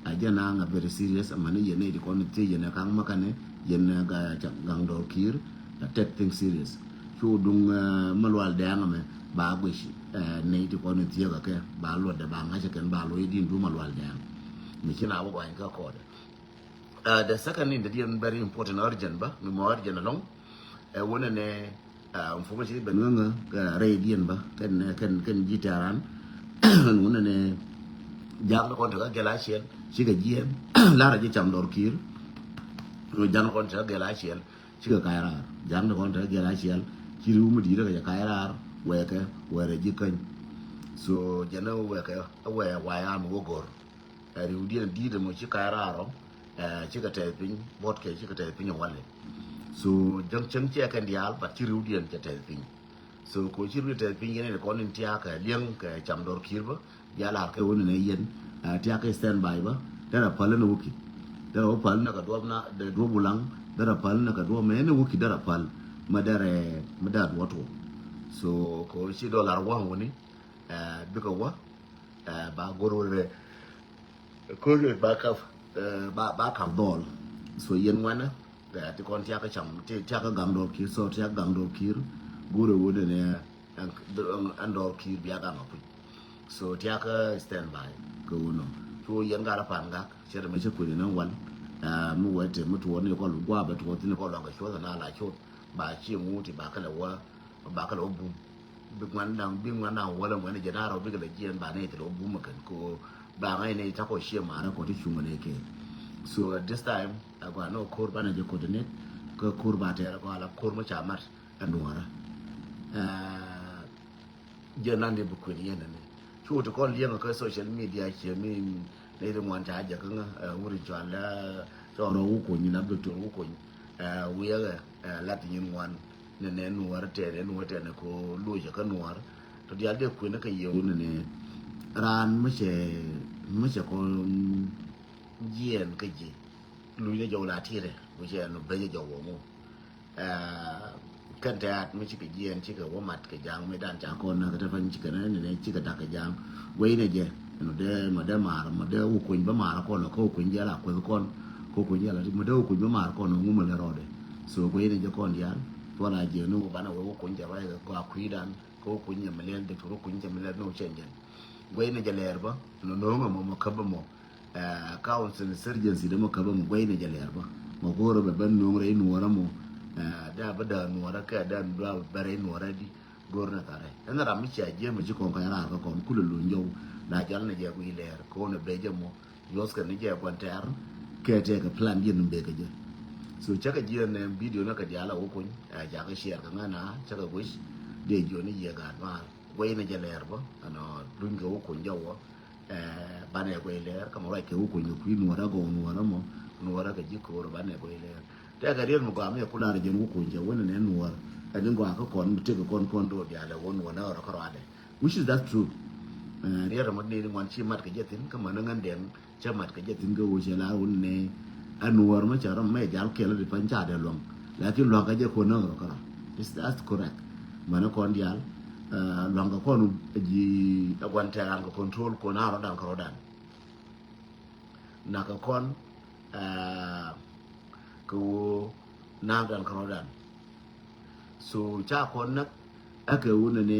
a jɛ naŋ a very serious a mani yɛn ni di kɔn ni thiec yɛn ɛ kaŋ mi kanɛ yɛn ɛ gaŋ dɔr kiir. A take things serious. Cu duŋ mi lual dɛɛŋ ɛmɛ ba guic nɛy ti kɔn in thiek kɛ ba luɔtdɛ ba ŋa̱c kɛn ba luɔc din du mi lual dɛɛŋ. Mi ci na wä guany kä kɔɔdɛ. The second in the diɛn very important urgent ba mi mɔ urgent alɔŋ. Ɛ wunɛ nɛ information ben ŋäŋä kɛ rɛy diɛn ba kɛn kɛn kɛn ji̱ tɛran. Ɛn wunɛ nɛ ja̱a̱ŋ ni kɔn te kä gɛl a ciɛl cikɛ jiɛn. Lar a ji̱ cam dɔr kiir. Ja̱a̱ŋ ni kɔn te kä gɛl a ciɛl. Cikɛ ka̱c raar ja̱a̱ŋ ni kɔn te gɛl a ciɛl. Ci ri̱w mi di̱i̱t kɛ jɛ ka̱c raar wɛɛkɛ wɛɛrɛ ji̱ käny. So jɛn ɛ wɛɛkɛ ɛ wɛɛ wayam wä go̱r. Ɛ ri̱w diɛn di̱i̱t ɛmɔ ci ka̱c raar ɔ. Cikɛ tɛth piny buɔ̱tkɛ cikɛ tɛth piny ɛ walɛ. So jäŋ cäŋ ciɛ kɛn diaal but ci ri̱w diɛn cɛ tɛth piny. So ko ci ri̱w tɛth piny yɛn in kɔn in tia̱a̱ kɛ liɛŋ kɛ cam dɔr kiir bä. Bia lar kɛ wä ni nɛ yɛn tiak kɛ stand by bä. Derɛ päl ni wä ki derɛ wä päl ni kɛ duɔp na duɔp wulaŋ. Derɛ päl ni kɛ duɔp mɛ ni wä ki derɛ päl. Mɛ derɛ mɛ derɛ duɔt wä. So ko ci dɔlar waŋ wä ni bikɛ wä ba gor wä rɛ. Ko ba kap ba kap dɔl. So yɛn wɛnɛ ti kɔn tiak kɛ cam tiak kɛ gaŋ dɔr kiir so tiak gaŋ dɔr kiir. Gor wä ni nɛ ɛn dɔɔr kiir bia gam a puc. So tiakä stand by kɛ wunɔ. Cu yɛn gat a pan gak cɛ dɛ mi cɛ kuini ni wal. Mi wɛ te mi tuɔɔk ni kɔl gua bɛ tuɔɔk thin kɔl luaŋ kɛ cuɔth na la cuɔth. Ba ci ŋu ti ba kɛ lɛ wä ba kɛ lɛ wä bum. Bi ŋuan daŋ bi ŋuan daŋ wä lɛ ŋuan jɛ na rɔ bi kɛ lɛ jiɛn ba ni ti lɛ wä bum kɛn ko ba ŋa ni ta kɔ cie mara kɔ ti cuŋ ni kɛ. So at this time a gua ni kor ba ni jɛ coordinate kɛ kor ba tɛr kɔ ala kor mi ca mat. Ɛ nuɔrä. Jɛ nan di bi kuɛn yɛn ni cu ti kɔn liɛŋ kä social media ciɛ mi ni di ŋuan ca jɛ kä ŋa wuri cɔal cɔrɔ wukony na doctor wukony. Wiɛkɛ lat nyin ŋuan ni nɛ nuɔr tɛn ɛ nuɔr tɛn ko lucɛ kä nuɔr. Tɔ dial dee kuɛn kä yɛw ni ni raan mi cɛ mi cɛ kɔn jiɛn kä ji̱ luc ni jɔw la tirɛ wi̱cɛ nu ben jɛ jɔw wä ŋu. Kɛn tɛ̈t mi cikɛ jiɛɛn cikɛ wä mat kɛ ja̱a̱ŋ mi dan ca kɔn näk kɛ te pany cikɛ nɛ nɛ cikɛ dak kɛ ja̱a̱ŋ. Guɛy nɛ jɛ nɔ dee mɔ dee maar mɔ dee wä kuny bä maar kɔn kɛ wä kuny jɛ la kueth kɔn kɛ wä kuny jɛ la mɔ dee wä kuny bä maar kɔn ŋu mɛ lɛ rɔɔdɛ. So guɛy nɛ jɛ kɔn diaal thuɔl a jiɛɛn ni wä banɛ wä wä kuny jɛ ruac kɛ gɔaa kui̱dan kɛ wä kuny jɛ mɛ lɛl dee tur wä kuny jɛ mɛ lɛl ni wä cɛn jɛn. Guɛy nɛ jɛ lɛɛr bä nɔ no̱o̱ŋ mɔ mɔ käp bä mɔ. Council insurgency dee mɔ käbä mɔ guɛy ni jɛ lɛɛr bä mɔ go̱o̱rä bɛ ben nuɔ̱ŋ rɛy nuɔ̱ɔ̱rä mɔ. Daa bä daa nuɔ̱ɔ̱rä kɛ daa bä bɛ rɛy nuɔ̱ɔ̱rä di go̱o̱r ni tharɛ ɛn ram mi cia jiɛ mɔ ci kɔn kɔc raar kä kɔn kulɛ luny jɔw. Daa jal ni jɛ guiy lɛɛr ko̱n ɛ bɛ jɛ mɔ yuɔth kɛ ni jɛ guan tɛɛr kɛ tɛɛ kɛ plan jiɛ ni bɛ kɛ jɛ. So cä kɛ jiɛ ni video ni kɛ diaal a wä kuny ɛ ca kɛ share kɛ ŋa na cä kɛ guic dee jiɔ ni yɛ gaat maar. Guɛy ni jɛ lɛɛr bä ɛnɔ luny kɛ wä kuny jɛ wä. Banɛ guɛy lɛɛr kä mɔ ruac kɛ wä kuny kɛ kui̱ nuɔrä gɔw nuɔrä mɔ nuɔrä kɛ ji̱ ko̱o̱r banɛ guɛy lɛɛr. Tɛkɛ riet mi gɔaa mi ku lar jɛn wä kuny cɛ wä ni nɛ nuɔr ɛn in gɔaa kä kɔn mi tëk kɔn kɔn do̱r dialɛ wä nuɔr nɛ ɣɔrɔ kä ruadɛ. Which is that true? Riet mɔ ni ŋuan ci mat kɛ jɛ thin kä mɔ ni ŋän dɛŋ cɛ mat kɛ jɛ thin kɛ wä cɛ lar wä ni nɛ. Ɛn nuɔr mɔ cɛ rɔ mɛ jal kɛl di pan ca dɛ luaŋ. Lakin luaŋ kɛ jɛ kɔn nɛ ɣɔrɔ kä rɔ. Is that correct? Mɛ ni kɔn dial luaŋ kɛ kɔn ji̱ ɛ guan tɛran kɛ control kɔn a rɔ dan kɛ rɔ dan. Nakä kɔn kɛ ɣöö na̱a̱ŋdan kärɔ̱dan. So ca kɔn näk ɛ kɛ ɣöö nɛnɛ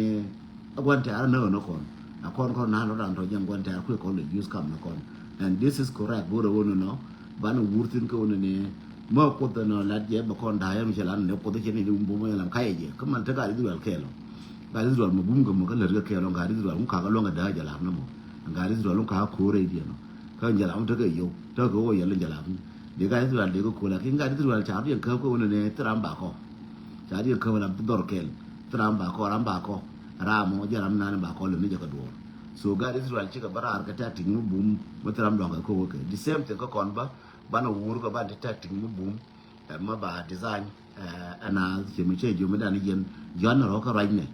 ɛ gua̱n tɛ̈r näk ɣän ɛ kɔn ɛ kɔn kɔn na̱a̱ŋ rɔ̱dan tɔ̱ jɛn gua̱n tɛ̈r kuëë kɔn lɛ use kam ni kɔn. And this is correct go̱rɛ ɣöö nɛnɔ banɛ wur thi̱n kɛ ɣöö nɛnɛ mä kuoth ɛnɔ lat jɛ bɛ kɔn da̱a̱c ɛmɛ cɛ lat nɛnɛ kuoth cɛ ni di wum bumä yɛ lam kayɛ jɛ kä man te gat Israel kɛɛl ɔ. Gat Israel mɛ bum kɛ mɔ kä lät kɛ kɛɛl ɔ gat Israel ŋu kakä luaŋ kɛ da̱a̱c jɛ lam ni mɔ. Gat Israel ŋu kakä ko̱o̱r rɛy diɛn ɔ. Kä jɛ lam tekɛ yio̱w tekɛ ɣöö yɛl jɛ lam. Di gat Israel di kɛ ko̱o̱r lakin gat Israel ca riɛn käp kɛ ɣöö nɛnɛ thi ram bakɔ. Ca riɛn käp lam dhɔr kɛɛl thi ram bakɔ ram bakɔ. Ram ɔ jɛ ram nani bakɔ lɛ ni jɛ kɛ duɔ̱ɔ̱r. So gat Israel cikɛ bä raar kɛ tactic mi bum mi thi ram dɔ̱ŋ kɛ ko̱o̱r kɛ the same thing kä kɔn bä. Banɛ wur kɛ ban ti tactic mi bum. Ɛ ma ba design ɛ na cɛ mi cɛ jiö mi dan jiɛn jiɔn rɔ kä ruac nɛ.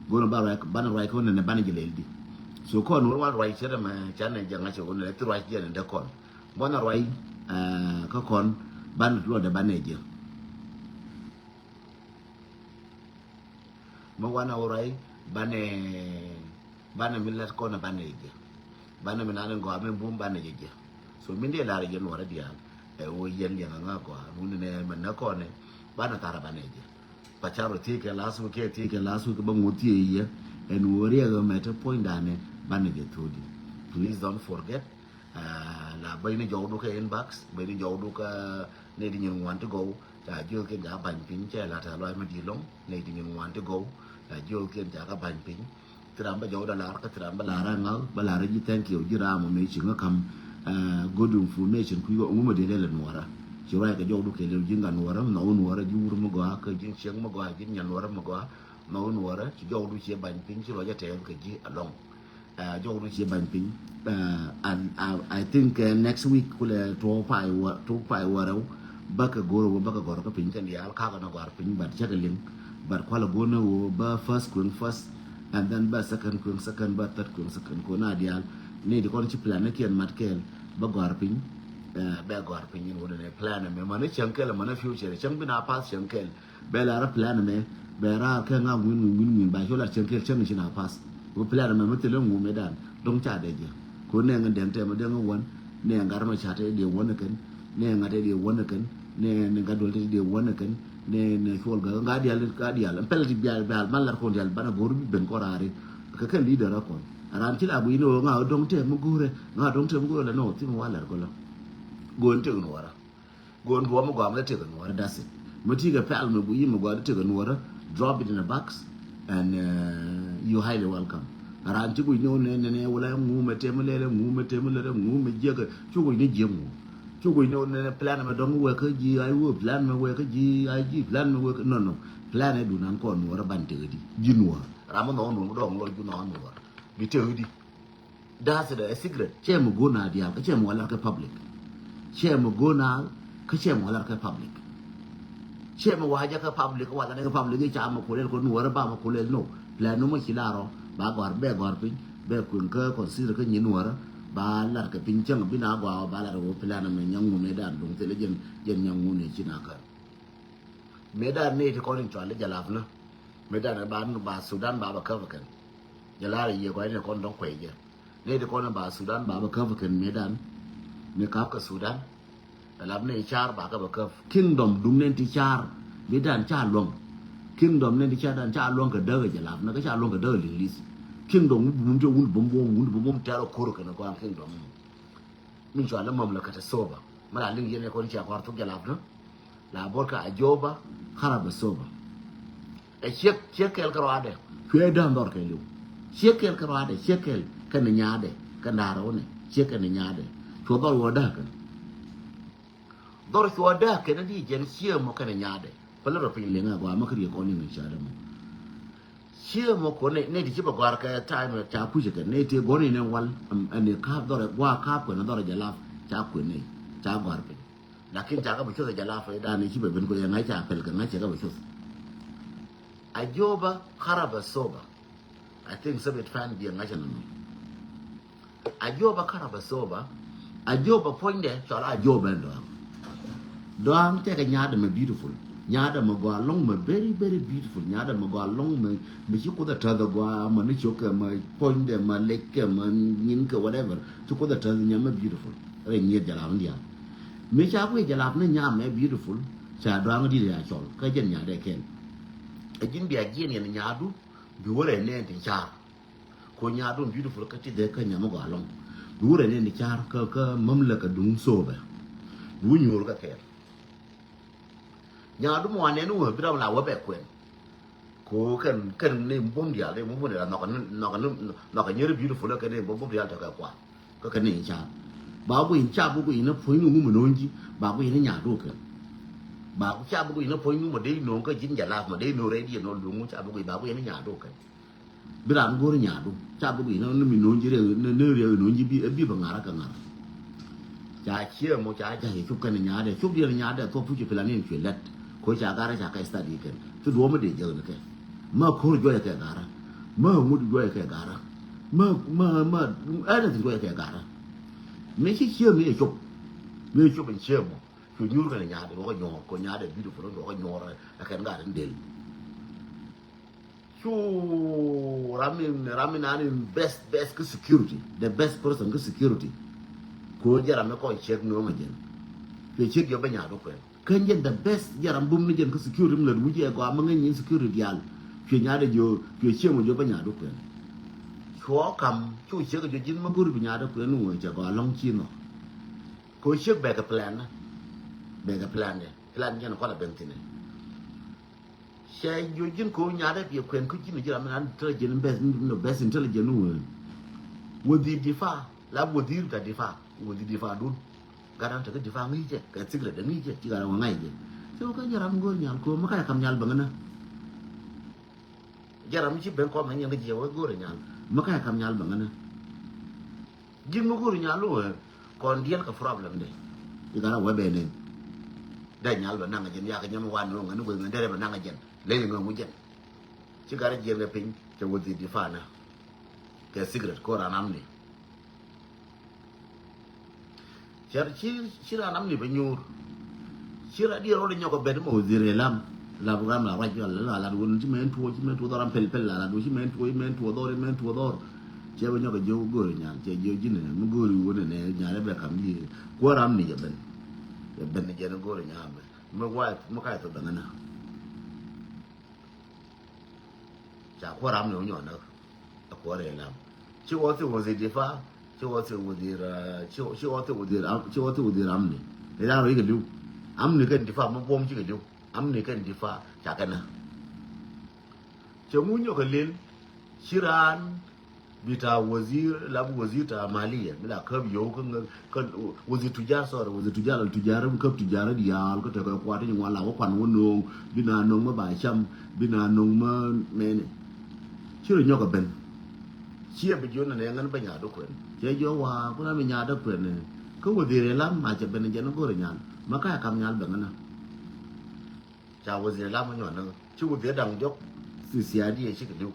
Go̱n ba ruac ban ruac kä wunɛ nɛ ban jɛ lɛl di. So kɔn wur wan ruac cɛ dɛ mɛ can nɛ jɛ ŋa̱c cɛ wunɛ ti ruac jiɛn dɛ kɔn bɔn ruac ɛ kä kɔn ban luɔt dɛ ban nɛ jiɛn. Mi wanɛ wä ruac banɛ banɛ mi lat kɔn banɛ jɛ. Banɛ mi nani gɔaa mi bum banɛ jɛ jɛ. So min dee lar jɛ nuɔrɛ diaal ɛ wä yɛn liɛŋ aŋa gɔaa wuni nɛ mɛ nɛ kɔnɛ banɛ thar banɛ jɛ. Pa ca rɔ thiec kɛ last week kɛ thiec kɛ last week bä ŋuɔth thiec yɛ ɛn wä riɛk mɛ te puɔ̱ny danɛ banɛ jɛ thodi. Please don't forget. La bäny ni jɔwdu kɛ inbox bäny ni jɔwdu kä ni di nyin ŋuan ti gɔw. Ca jiöth ken ca bany piny cɛ la tɛ lɔc mi di lɔŋ ni di nyin ŋuan ti gɔw. Ca jiöth ken ca kä bany piny. Thiram bä jɔwda lar kä thiram bä lar a ŋa̱k bä lar a ji̱ thank you ji̱ ram mi ci ŋä kam. Good information kui̱ ŋu mi di lɛ lɛ nuɔra. Ci ruac kɛ jɔwdu kɛ lɛ ji̱ ŋa nuɔra nɔ nuɔra ji̱ wur mi gɔa kä ji̱ ciek mi gɔa ji̱ nyɛ nuɔra mi gɔa. Nɔ nuɔra ci jɔwdu ci bany piny ci ruac a tɛɛth kɛ ji̱ alɔŋ. Jɔwdu ci bany piny. And I think next week kulɛ tuɔk pay wä tuɔk pay wä rɛw. Bäkɛ go̱r wä bäkɛ gɔr kä piny kɛn diaal kakɛ nɔ gɔr piny but cäkɛ liŋ. But kualɛ go̱r ni wä bä first kueŋ first. And then bä second kueŋ second bä third kueŋ second ko na diaal. Ni di kɔn ci plan ni kiɛn mat kɛɛl bä gɔr piny. Bɛ gɔr piny in wä ni plan mɛ mani cäŋ kɛɛl mani future cäŋ bi na path cäŋ kɛɛl. Bɛ lar plan mɛ bɛ raar kɛ ŋa ŋuin ŋuin ŋuin ŋuin ba cɔ lar cɛn kɛl cɛn ci na pass. Wä plan mɛ mɛ thilɛ ŋu mɛ dan dɔŋ ca dɛ jɛ. Ko nɛ ŋɛ dɛŋ tɛ mɛ dɛŋ ŋɛ wän nɛ ŋar mɛ ca tɛ dee wän kɛn nɛ ŋar tɛ dee wän kɛn nɛ nɛ ŋar dual tɛ dee wän kɛn nɛ nɛ cuɔl gɛ ŋa dial ŋa dial pɛl ti bial bial man lar kon dial banɛ gor bi ben kɔ raari. Kɛ kɛ leader kɔn. Ran ci la guic ni ɣöö ŋa ɣöö dɔ̱ŋ tëë mi go̱o̱rɛ, ŋa ɣöö dɔ̱ŋ tëë mi go̱o̱rɛ la nɔ thim wa lɛr gɔlä. Go̱o̱n tëk nuɔɔrä. Go̱o̱n duɔ̱ɔ̱m mi gɔaa mi la tëk nuɔɔrä, that's it. Mi ti̱i̱ kɛ pɛl mi guic mi gɔaa ti tëk nuɔɔrä, drop it in a box and uh, you highly welcome. Ran ci guic ni ɣöö nɛ nɛ nɛ wala ŋu mɛ tëë mi lɛlɛ, ŋu mɛ tëë mi lɛlɛ, ŋu mɛ jiäkɛ, cu guic ni jiäk ŋu. Cu guic ni ɣöö nɛ nɛ plan mɛ dɔ̱ŋ wek kä ji̱ ay wee, plan mɛ wek kä ji̱ ay ji̱, plan mɛ wek kä, no, no. Plan ɛ dunan kɔn nuɔɔrä ban tëk di ji̱ nuɔɔr. Ram mi nhɔk nuɔɔr mi dɔ̱ŋ lɔc ji̱ nhɔk nuɔɔr. Bi tëk di. Da̱a̱th ɛ secret. Cɛ mi go̱o̱r na diaal kä cɛ mi wä lar kä public. Cɛ mi go̱o̱r na kä cɛ mi wä lar kä public. Cɛ mi wä jɛ kä public, wä lar kä public i̱ ca mi kulɛl kɔ nuɔrä ba mi kulɛl no. Plan nu mɔ ci lar ɔ ba gɔ̱a̱r, bɛ gɔ̱a̱r piny, bɛ kueŋ kä consider kä nyi nuɔrä. Ba lar kɛ piny cäŋ bi na gɔaa ba lar wä plan mɛ nyaŋ ŋun ɛ dan duŋ thilɛ jɛn, jɛn nyaŋ ŋun ɛ ci na kär. Mëë dan ni ti kɔn in cual i̱ jalap ni. Mëë dan ba, ba Sudan ba bɛ käp kɛn. Jɛ lar i̱ yie kɔn in kɔn dɔ̱ŋ kuɛy jɛ. Ni ti kɔn in ba Sudan ba bɛ käp kɛn mëë dan. Ni kap kɛ Sudan. Jalap ni car ba kɛ bɛ käp. Kingdom dum ni ti car. Mëë dan ca luɔ̱ŋ. Kingdom ni ti car dan ca luɔ̱ŋ kɛ däk jalap ni kä ca luɔ̱ŋ kɛ däk Liŋlis. Kingdom wun ti wun bum bum wun bum bum tɛr ɔ kur kɛn kɔn kingdom. Min cual i̱ mamlakata soba. Mi la liŋ yɛn ɛ kɔn cia kɔr thuk jalap ni. La bor kɛ Ajoba, Karaba soba. Ɛ ciek, ciek kɛl kɛ ruadɛ. Cuɛ däŋ dhɔr kɛ liw. Ciek kɛl kɛ ruadɛ, ciek kɛl kɛn nyaadɛ, kɛn da̱rɛ wunɛ, ciek kɛn nyaadɛ. Cuɔ dhɔr wä däk kɛn. Dhɔr cuɔ däk kɛn di jɛn ciek mɔ kɛn nyaadɛ. Pälä rɔ piny liŋ ɛ gɔaa mɛ kɛ riek kɔn liŋ ɛ ciek dɛ mɔ. Ciek mɔ kɔn nɛ, nɛ ti ci bɛ gɔ̱a̱r kɛ ta̱a̱ mɛ ca kucä kɛ nɛ ti gɔ̱r ni nɛ wal, ɛn ni ka̱a̱p dhɔrɛ, gua̱a̱ ka̱a̱p kuɛn dhɔrɛ jɛ lap, ca kuɛn nɛ, ca gɔ̱a̱r piny. Lakin ca kɛ bɛ cuth jɛ lap, dan ni ci bɛ ben kɔ yɛ ŋa̱c ca pɛl kɛ ŋa̱c cɛ kɛ bɛ cuth. Ajoba Karaba soba. I think sabit fan bi ŋa̱c ɛn nɔ. Ajoba Karaba soba. Ajoba puɔ̱nydɛ cɔl Ajoba ɛn dɔaŋ. Dɔaŋ tɛkɛ nyaadɛ mɛ beautiful. Nyaadɛ mɛ gɔaa lɔŋ mɛ very, very beautiful. Nyaadɛ mɛ gɔaa lɔŋ mɛ, mɛ ci Kuoth a täth a gɔaa mɛ ni cok kɛ mɛ puɔ̱nydɛ mɛ lec kɛ mɛ nyin kɛ whatever. Ci Kuoth a täth nyɛ mɛ beautiful. Rɛ nyiet jɛ ram diaal. Mi ca kui̱ jɛ lap ni nyaa mɛ beautiful. Ca dɔaŋ di̱t ya cɔl. Kä jɛn nyaadɛ kɛn. Ɛ ji̱n bia jiɛn yɛn nyaadu. Bi wä rɛ nɛn ti car. Ko nyaadun beautiful kä ti dhɛ kä nyam gɔaa lɔŋ. Bi wurɛ ni ni car kä, kä mamlaka duŋ sobɛ. Bi wu nyuur kä kɛɛl. Nyaadun mɔ anɛn wä bi ram la wä bɛ kuɛn. Ko kɛn, kɛn ni bom dial, ni bom dial, nɔk ni, nɔk ni, nɔk ni beautiful kɛn ni bom, bom dial tɛ kɛ kua. Kä kɛn ni car. Ba ku in ca bi ku in a puɔ̱ny ni ŋu mɛ no̱o̱ŋ ji̱, ba ku in a nyaadu kɛn. Ba ku ca bi ku in a puɔ̱ny ni mɔ dee no̱o̱ŋ kä ji̱n jɛ lap mɔ dee no̱o̱ŋ rɛy diɛ no̱o̱ŋ luŋ ca bi ku in, ba ku in a nyaadu kɛn. Bi ram go̱r nyaadu ca bi guic ni mi no̱o̱ŋ ji̱ riɛk ni riɛk no̱o̱ŋ ji̱ bi bi bɛ ŋa̱r kɛ ŋa̱r. Ca ciɛ mɔ ca ja̱c cop kɛn nyaadɛ cop diɛn nyaadɛ thop puc pilanin cuɛ lɛt. Ko ca garɛ ca kɛ study kɛn ci duɔ̱ɔ̱m mi dee jäk ni kɛ. Ma ko̱r juɔyɛ kɛ garä. Ma ŋut juɔyɛ kɛ garä. Ma ma ma anything juɔyɛ kɛ garä. Mi ci ciɛ mi cop. Mi cop in ciɛ mɔ cu nyuur kɛn nyaadɛ duɔkɛ nyuɔr ko nyaadɛ beautiful duɔkɛ nyuɔr. Ɛ kɛn garɛ ni del. Cu ram in, ram in an in best, best kä security. The best person kä security. Ko jɛ ram in kɔn check no̱o̱ŋ a jɛn. Cuɛ check jɔ bɛ nyaadu kuɛn. Kɛn jɛn the best jɛ ram bum ni jɛn kä security mi lät wi̱c ɛ gɔaa mi ŋäc nyin security diaal. Cuɛ nyaadu jɔ, cuɛ check mɔ jɔ bɛ nyaadu kuɛn. Cuɔ kam cu check jɔ ji̱n ma go̱ri bi nyaadu kuɛn ni wä cɛ gɔaa lɔŋ ci nɔ. Ko check bɛ kɛ plan. Bɛ kɛ plan dɛ. Plan jɛn kɔn la ben thin ɛ. Cɛ jiö ji̱n ko̱o̱k nyaatɛ piɛ kuɛn kä ji̱n ji̱ ram mi nan intelligent best, no best intelligent ni wee. Wazir difa la wazir ta difa, wazir difa dun. Gat an tekɛ difa ŋi̱i̱cɛ kɛ secret ŋi̱i̱cɛ ci gat an wä ŋa̱c jɛ. Cɛ wä kä jɛ ram go̱o̱r nyal ko̱o̱k mi ka̱c kam nyal bäŋä nä. Jɛ ram mi ci ben kɔm nä nyɛn kä jiɛ wä go̱o̱r nyal mi ka̱c kam nyal bäŋä nä. Ji̱n mi go̱o̱ri nyal wä kɔn diɛl kɛ problem de. I̱ gat a wä bɛ nɛn. Dee nyal bɛ naŋ jɛn yakɛ nyam wan ni wä ŋäni wä ŋäni dee bɛ naŋ jɛn ley ŋäŋu jɛn. Ci gat a jiɛn kɛ piny cɛ wä dhit di fan na. Kɛ secret ko ran am ni. Cɛ ci, ci ran am ni bɛ nyuur. Ci ran diɛ rɔɔd nyɔk bɛ di mɔ wä dhit ri lam. Lap ram la ruac la la lat wun ci mɛn tuɔ ci mɛn tuɔ dhɔr am pel pel la lat wun ci mɛn tuɔ ci mɛn tuɔ dhɔr ci mɛn tuɔ dhɔr. Cɛ bɛ nyɔk a jiök go̱o̱ri nyal cɛ jiök ji̱n nɛ mi go̱o̱ri wun nɛ nyal bɛ kam yi. Kuɔ ram ni jɛ ben. Jɛ ben jɛ ni go̱o̱ri nyal bɛ mi wath mi kac thɔ bɛ ŋä na. Ca kuɔ ram ni wun nyɔk na. A kuɔ rɛ lam. Ci wä thil wazir difa, ci wä thil wazir, ci wä thil wazir, ci wä thil wazir amni. Ila rɔ ikɛ liw. Amni kɛn difa mɛ buɔm cikɛ liw. Amni kɛn difa ca kɛ na. Cɛ ŋu nyɔk kɛ lil ci raan bi ta wazir, la bi wazir ta maliya, bi la käp yio̱w kä, kä wazir tujar, sorry, wazir tujar, la tujar, bi käp tujar diaal kä tekɛ kuat ni ŋuan la wä kuan wä no̱o̱ŋ, bi na no̱o̱ŋ mɛ ba cam, bi na no̱o̱ŋ mɛ mɛni. Ci rɔ nyɔk kɛ ben. Ci ɛ bi jiön nɛ ŋän bɛ nyaat dɔ kuɛn. Cɛ jiɔ wa kuna mi nyaat dɔ kuɛn. Kä wazir ilam ma cɛ ben jɛn go̱r nyan. Ma ka kam nyal ben ŋän. Ca wazir ilam nyuan nä. Ci wazir daŋ jɔk. Thi siadi ɛ ci kɛ liw.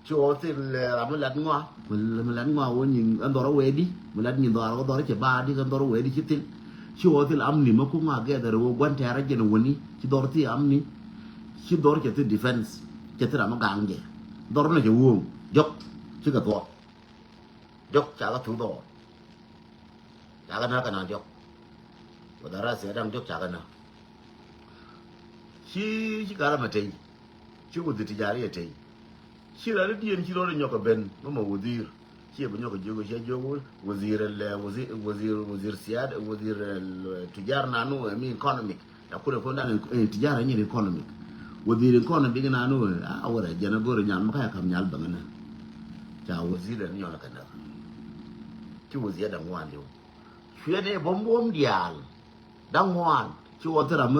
Ci wä thil ram mi lat ŋɔa. Mi lat ŋɔa wä nyin ɛn dhɔr wɛɛdi. Mi lat nyin dhɔr wä dhɔr cɛ baadi kɛ dhɔr wɛɛdi ci thil. Ci wä thil amni ma ku ŋɔa gɛɛdhɛr wä guan tɛɛrɛ jɛn wäni. Ci dhɔr thi amni. Ci dhɔr cɛ thi defense. Cɛ thi ram mi gaŋ jɛ. Dhɔr nɛ cɛ wuɔ̱ŋ. Jɔk. Ci kɛ thuɔk. Jɔk ca kɛ thu dhɔr. Ca kɛ na kɛ na jɔk. Wä dhara siɛ daŋ jɔk ca kɛ na. Ci, ci karɛ mɛ tey. Ci wä dhi ti jari ɛ tey. Ci rani diɛn ci rɔɔdɛ nyɔk kɛ ben mɛ mɛ wä dhir. Ci ɛ bi nyɔk kɛ jiök cɛ jiök wä dhir ɛlɛ wä dhir wä dhir wä dhir siad wä dhir tujar nanu ɛ mi economic. Ca kurɛ kɔn dan tijara nyin economic. Wazir economic nanu a wurɛ jɛn a go̱r nyal ma ka ya kam nyal bäŋä nä. Ca wazir ni nyɔl kɛ nä. Ci wazir daŋ wan liw. Cuɛ ni bom bom dial. Daŋ wan. Ci wazir am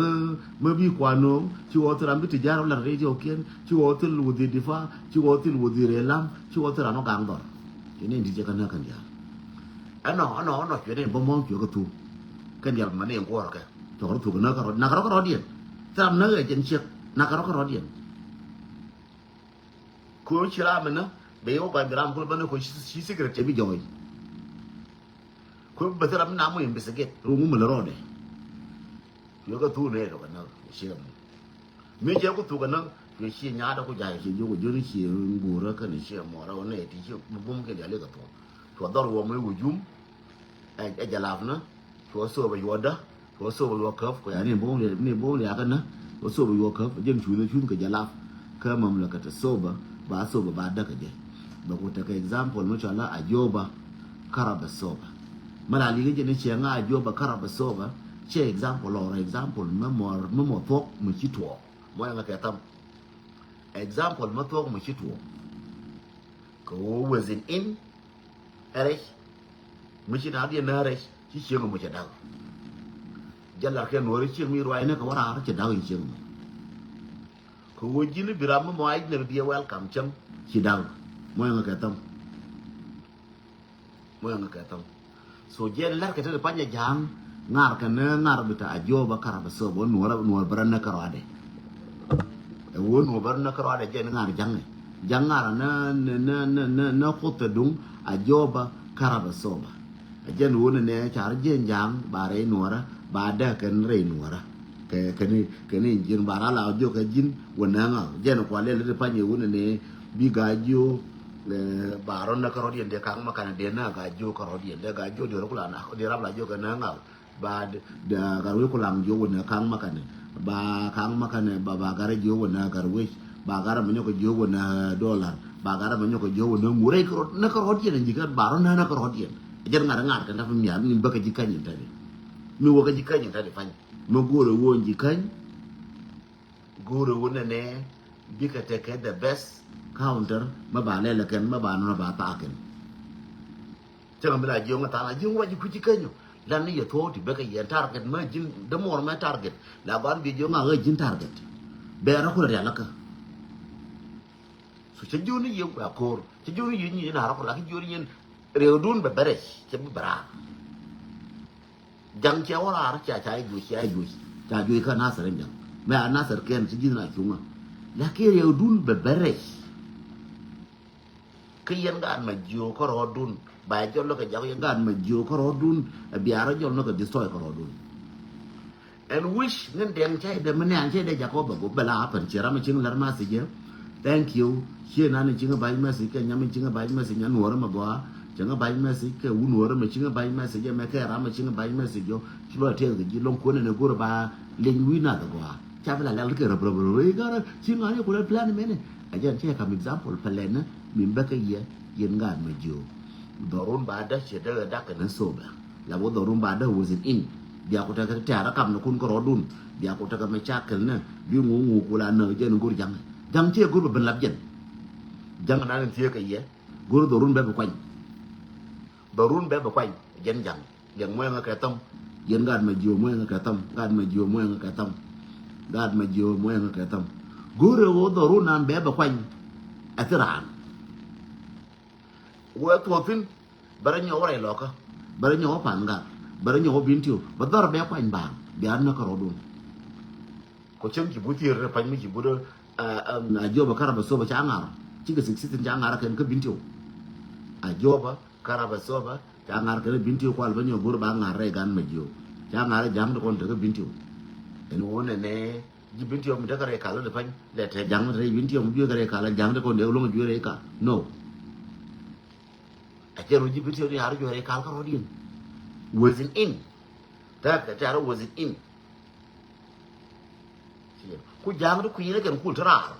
mi bi kuan noŋ. Ci wazir am bi tijara wala radio kiɛn. Ci wazir wazir difa. Ci wazir wazir elam. Ci wazir am gaŋ dhɔr. Ci ni ti jɛ kɛ nä kɛ dial. Ɛnɔ ɛnɔ ɛnɔ cuɛ ni bom bom cuɛ kɛ thu. Kɛn dial ma ni kuɔr kɛ. Cɔk rɔ thuk näk kärɔ̱ näk kärɔ̱ kärɔ̱diɛn. Thil ram näk ɛ jɛn ciek näk kärɔ̱ kärɔ̱diɛn. Kö ci ram inä bɛ yɛ wä gɔny bi ram kulɛ bä ni kö ci secret cɛ bi jɔɔy. Kö bɛ thil ram inä mo investigate rum mi lɛ rɔɔdɛ. Yɛ kɛ thuk nɛ kɛ bɛ näk ciek mi. Mi cɛ ku thuk inä yɛ ci nyaatɛ ku ja̱a̱c ci jiök jiön ci ŋuurä kɛn ci mɔrä wä nɛ ti ci bum kɛn dial ikɛ thuk. Cuɔ dhɔr wä mi wä jum. Ɛ jɛ lap nä. Cuɔ soba yuɔdä. Cuɔ soba yuɔ käp kɛ ya ni bo̱o̱ŋ liakä nä. Cuɔ soba yuɔ käp jɛn cuth cuth kɛ jɛ lap. Kä mamlakata soba ba soba ba däk kɛ jɛ. Bɛ ku tekɛ example mi cɔala Ajoba Karaba soba. Mɛ la likä jɛ ni ciɛ ŋa Ajoba Karaba soba. Ciɛ example lɔrɔ example mɛ mɔ mɛ mɔ thuɔk mɛ ci tuɔɔk. Mɔ yaŋ kɛ tham. Example mɛ thuɔk mɛ ci tuɔɔk. Kɛ wä within in. Ɛ rɛc. Mi ci na diɛ na rɛc ci cieŋ mi cɛ dak. Jɛ lar kɛ nuɔri cieŋ mi ruac ni kɛ wä raar cɛ dak in cieŋ mi. Kɛ wä ji̱n bi ram mi mɔ a i̱ nɛ bi diɛ welcome cieŋ ci dak. Mɔ yɛn kɛ thäm. Mɔ yɛn kɛ thäm. So jɛn lɛr kɛ te panyɛ ja̱a̱ŋ ŋa̱r kɛ ni ŋa̱r bi ta Ajoba Karaba soba nuɔr nuɔr bärä ni kärɔadɛ. Ɛ wä nuɔr bärä ni kärɔadɛ jɛn ŋa̱r ja̱ŋɛ ja̱ŋ ŋa̱r ni ni ni ni ni ni kuth te duŋ Ajoba Karaba soba. Ɛ jɛn wä ni nɛ car jɛn ja̱a̱ŋ ba rɛy nuɔrä ba däk kɛn rɛy nuɔrä. Kɛ kɛn kɛn ji̱n ba ra la jiök kɛ ji̱n wä nɛ ŋa̱ jɛn kua lɛl ti panyɛ wä ni nɛ bi Gajiok. Ba rɔ nä kärɔ̱diɛn dee kaŋ ma kanɛ dee nä Gajiok kärɔ̱diɛn dee Gajiok dee rɔ kula na dee rap la jiök kɛ nä ŋa̱. Ba Gatwec Kulaŋ jiök wä nä kaŋ ma kanɛ ba kaŋ ma kanɛ ba ba Gatwec jiök wä nä Gatwec ba Gatwec ma nyɔk jiök wä nä dollar ba Gatwec ma nyɔk jiök wä nä ŋurɛ kärɔ̱ nä kärɔ̱diɛn ji̱ kɛ ba rɔ nä nä kärɔ̱diɛn. Jɛn ŋa̱t ŋa̱t kɛ nä fi miath ni bäkɛ ji̱ käny in tɛdi. Mi wäkɛ ji̱ käny in tɛdi pany mi go̱o̱rɛ wä ji̱ käny. Go̱o̱rɛ wä nɛnɛ bikɛ tekɛ the best counter mɛ ba lɛl kɛn mɛ ba nɔnɔ ba thaak kɛn. Cäŋ mi la jiöŋ thaak la jiöŋ wa ji̱ kui̱ ci känyɔ. Lan ni yɛ thuɔɔk ti bekɛ yɛn target mɛ ji̱n dämuɔr mɛ target la gɔan bi jiöŋ a ɣä ji̱n target. Bɛɛr rɔ kulɛ rialikä. So cä jiöni yɛ a ko̱o̱r cä jiöni yɛ nyi na rɔ kulɛ ki jiöni yɛn. Riɛwdun bɛ bɛrɛ cɛ bi bɛra. Jaŋ cia wä raar cia ca juc cia juc ca juc kä Nasir in jaŋ mɛ a Nasir kɛn ci ji̱n a cuŋä. Lakin riɛwdun bɛ bɛ rɛc. Kä yɛn gaat ma jiöök kä rɔɔdun ba jɔl lɔ kɛ jak yɛn gaat ma jiöök kä rɔɔdun. Ɛ biaarä jɔl nɔ kɛ destroy kä rɔɔdun. Ɛn wi̱c ŋän dɛŋ cɛ dɛ mi nɛɛn cɛ dɛ jak kɔ bɛ gop bɛ la happen ci ram mi cieŋ lɛr message. Thank you. Cie nan in cieŋ ba̱ny message kɛ nyam in cieŋ ba̱ny message nya nuɔɔrä mɛ gɔaa. Cieŋ ba̱ny message kɛ wun nuɔɔrä mɛ cieŋ ba̱ny message mɛ kɛ ram mɛ cieŋ ba̱ny message jɔ. Ci lɔ tiɛth kɛ ji̱ lɔŋ kuɔnɛ ni go̱rɛ ba leny wi̱i̱ nath gɔaa. Ca bi la lɛl kɛ rɛp rɛp rɛp rɛp i̱ garɛ ci ŋa̱n i̱ kulɛ plan mɛnɛ. A jɛn cɛ kam example pɛlɛn ni. Min bä kä yɛ, yɛn gaat ma jiök. Dhɔrun ba dä ciɛ dä dak kɛ ni sobɛ. La wä dhɔrun ba dä was it in. Bia ku tekɛ tɛ̈rä kam ni kun kärɔɔdun. Bia ku tekɛ mɛ cakɛl ni. Bi ŋu ŋu ku la nä jɛn go̱r jaŋ. Jaŋ ciɛ go̱r bɛ ben lap jɛn. Jaŋ nan in thiee kɛ yɛ. Go̱r dhɔrun bɛ bi kuany. Dhɔrun bɛ bi kuany. Jɛn jaŋ. Liɛŋ muɛŋä kɛ thäm. Yɛn gaat ma jiök muɛŋä kɛ thäm. Gaat ma jiök muɛŋä kɛ thäm. Gaat ma jiök muɛŋä kɛ thäm. Go̱rɛ ɣöö dhɔru nan bɛ bɛ kuany. Ɛ thi raan. Wee thuɔ̱k thi̱n. Bɛ rɔ nyɔk wä rɛy lɔkä. Bɛ rɔ nyɔk wä pan gat. Bɛ rɔ nyɔk wä bin tiw. Bɛ dhɔr bɛ kuany baaŋ. Bia rɔ näk kärɔɔdun. Kɔ cäŋ ci but thier rɛ pa̱ny mi ci but a jiɔpä kärapä sopä ca ŋar. Cikɛ sik sithin ca ŋar kɛn kä bin tiw. A jiɔpä kärapä sopä ca ŋar kɛn bin tiw kual bä nyɔk go̱r ba ŋar rɛy gan ma jiök. Ca ŋar rɛy ja̱ŋ ti kɔn tekä bin tiw. Ɛn ɣöö nɛnɛ ji̱ bin tiw mi tekä rɛy kal rɛ pa̱ny lɛ tɛ ja̱ŋ rɛy bin tiw mi juekä rɛy kal ja̱ŋ ti kɔn dee loŋ juekä rɛy kal. No. A cɛ ru ji̱ bin tiw ni ar juekä rɛy kal kärɔɔdiɛn. Was it in. Tɛk tɛ ar was it in. Ku ja̱a̱ŋ ti kui̱ ni kɛn kul ti raar.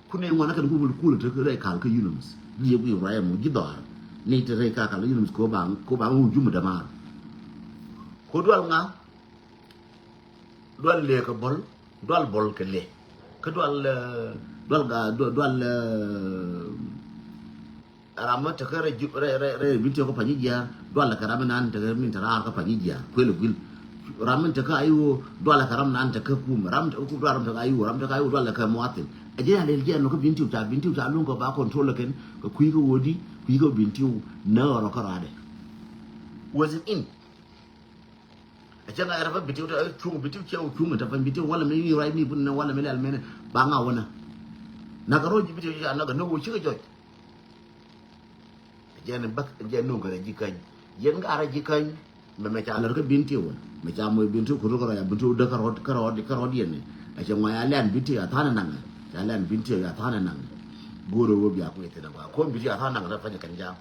Ku ni ŋuan ni kɛn kul kul ti rɛy kal kä unanimous. Jiɛ kui̱ rɛy mɔ ji̱ dhɔaar. Ni ti rɛy kal kal unanimous ko baŋ ko baŋ wun jumɛ damaar. Ko dual ŋa? Dual lëë kɛ bɔl. Dual bɔl kɛ lëë. Kä dual, eh, dual ga, dual, dual, eh, ram mi tekä rɛy, rɛy, rɛy, rɛy bin tiw kä Panyijiar, dualɛ kɛ ram mi nan tekä min te raar kä Panyijiar, kuël ɛ guil. Ram mi tekä Ayiwo, dualɛ kɛ ram nan tekä kum, ram mi tekä kum, dualɛ ram mi tekä Ayiwo, ram mi tekä Ayiwo, dualɛ kɛ muathin. Ɛ jɛ ya lɛl jɛ ɛn mɛ kä bin tiw ca bin tiw ca luŋ kɛ ba control ɛ kɛn, kɛ kui̱ kä wodi, kui̱ kä bin tiw, nä ɣɔrɔ kä ruadɛ. Was it in? Ɛ cɛ ŋa̱c rɛ pa bin tiw te cuŋ, bin tiw cɛ cuŋ te pa bin tiw walɛ mi ruac mi bun nɛ walɛ mi lɛl mi nɛ ba ŋa̱ wä nɛ. Nak kɛ ro̱c bin tiw ca nak kɛ nä wä cikɛ jɔc. Jɛn bäk jɛn nuŋ kɛ rɛ ji̱ käny. Yɛn gat rɛ ji̱ käny. Mɛ mɛ ca lär kä bin tiw. Mɛ ca moc bin tiw kut rɔ kɛ rɔ ya bin tiw däk kärɔɔd kärɔɔd kärɔɔd yɛn ni. Ɛ cɛ ŋuan ya lɛn bin tiw ya tha̱a̱n naŋ. Ca lɛn bin tiw ya tha̱a̱n naŋ. Go̱o̱rɛ wä bia kui̱ thi̱n a gɔaa. Ko̱n bin tiw ya tha̱a̱n naŋ rɛ panyɛ kɛn ja̱a̱ŋ.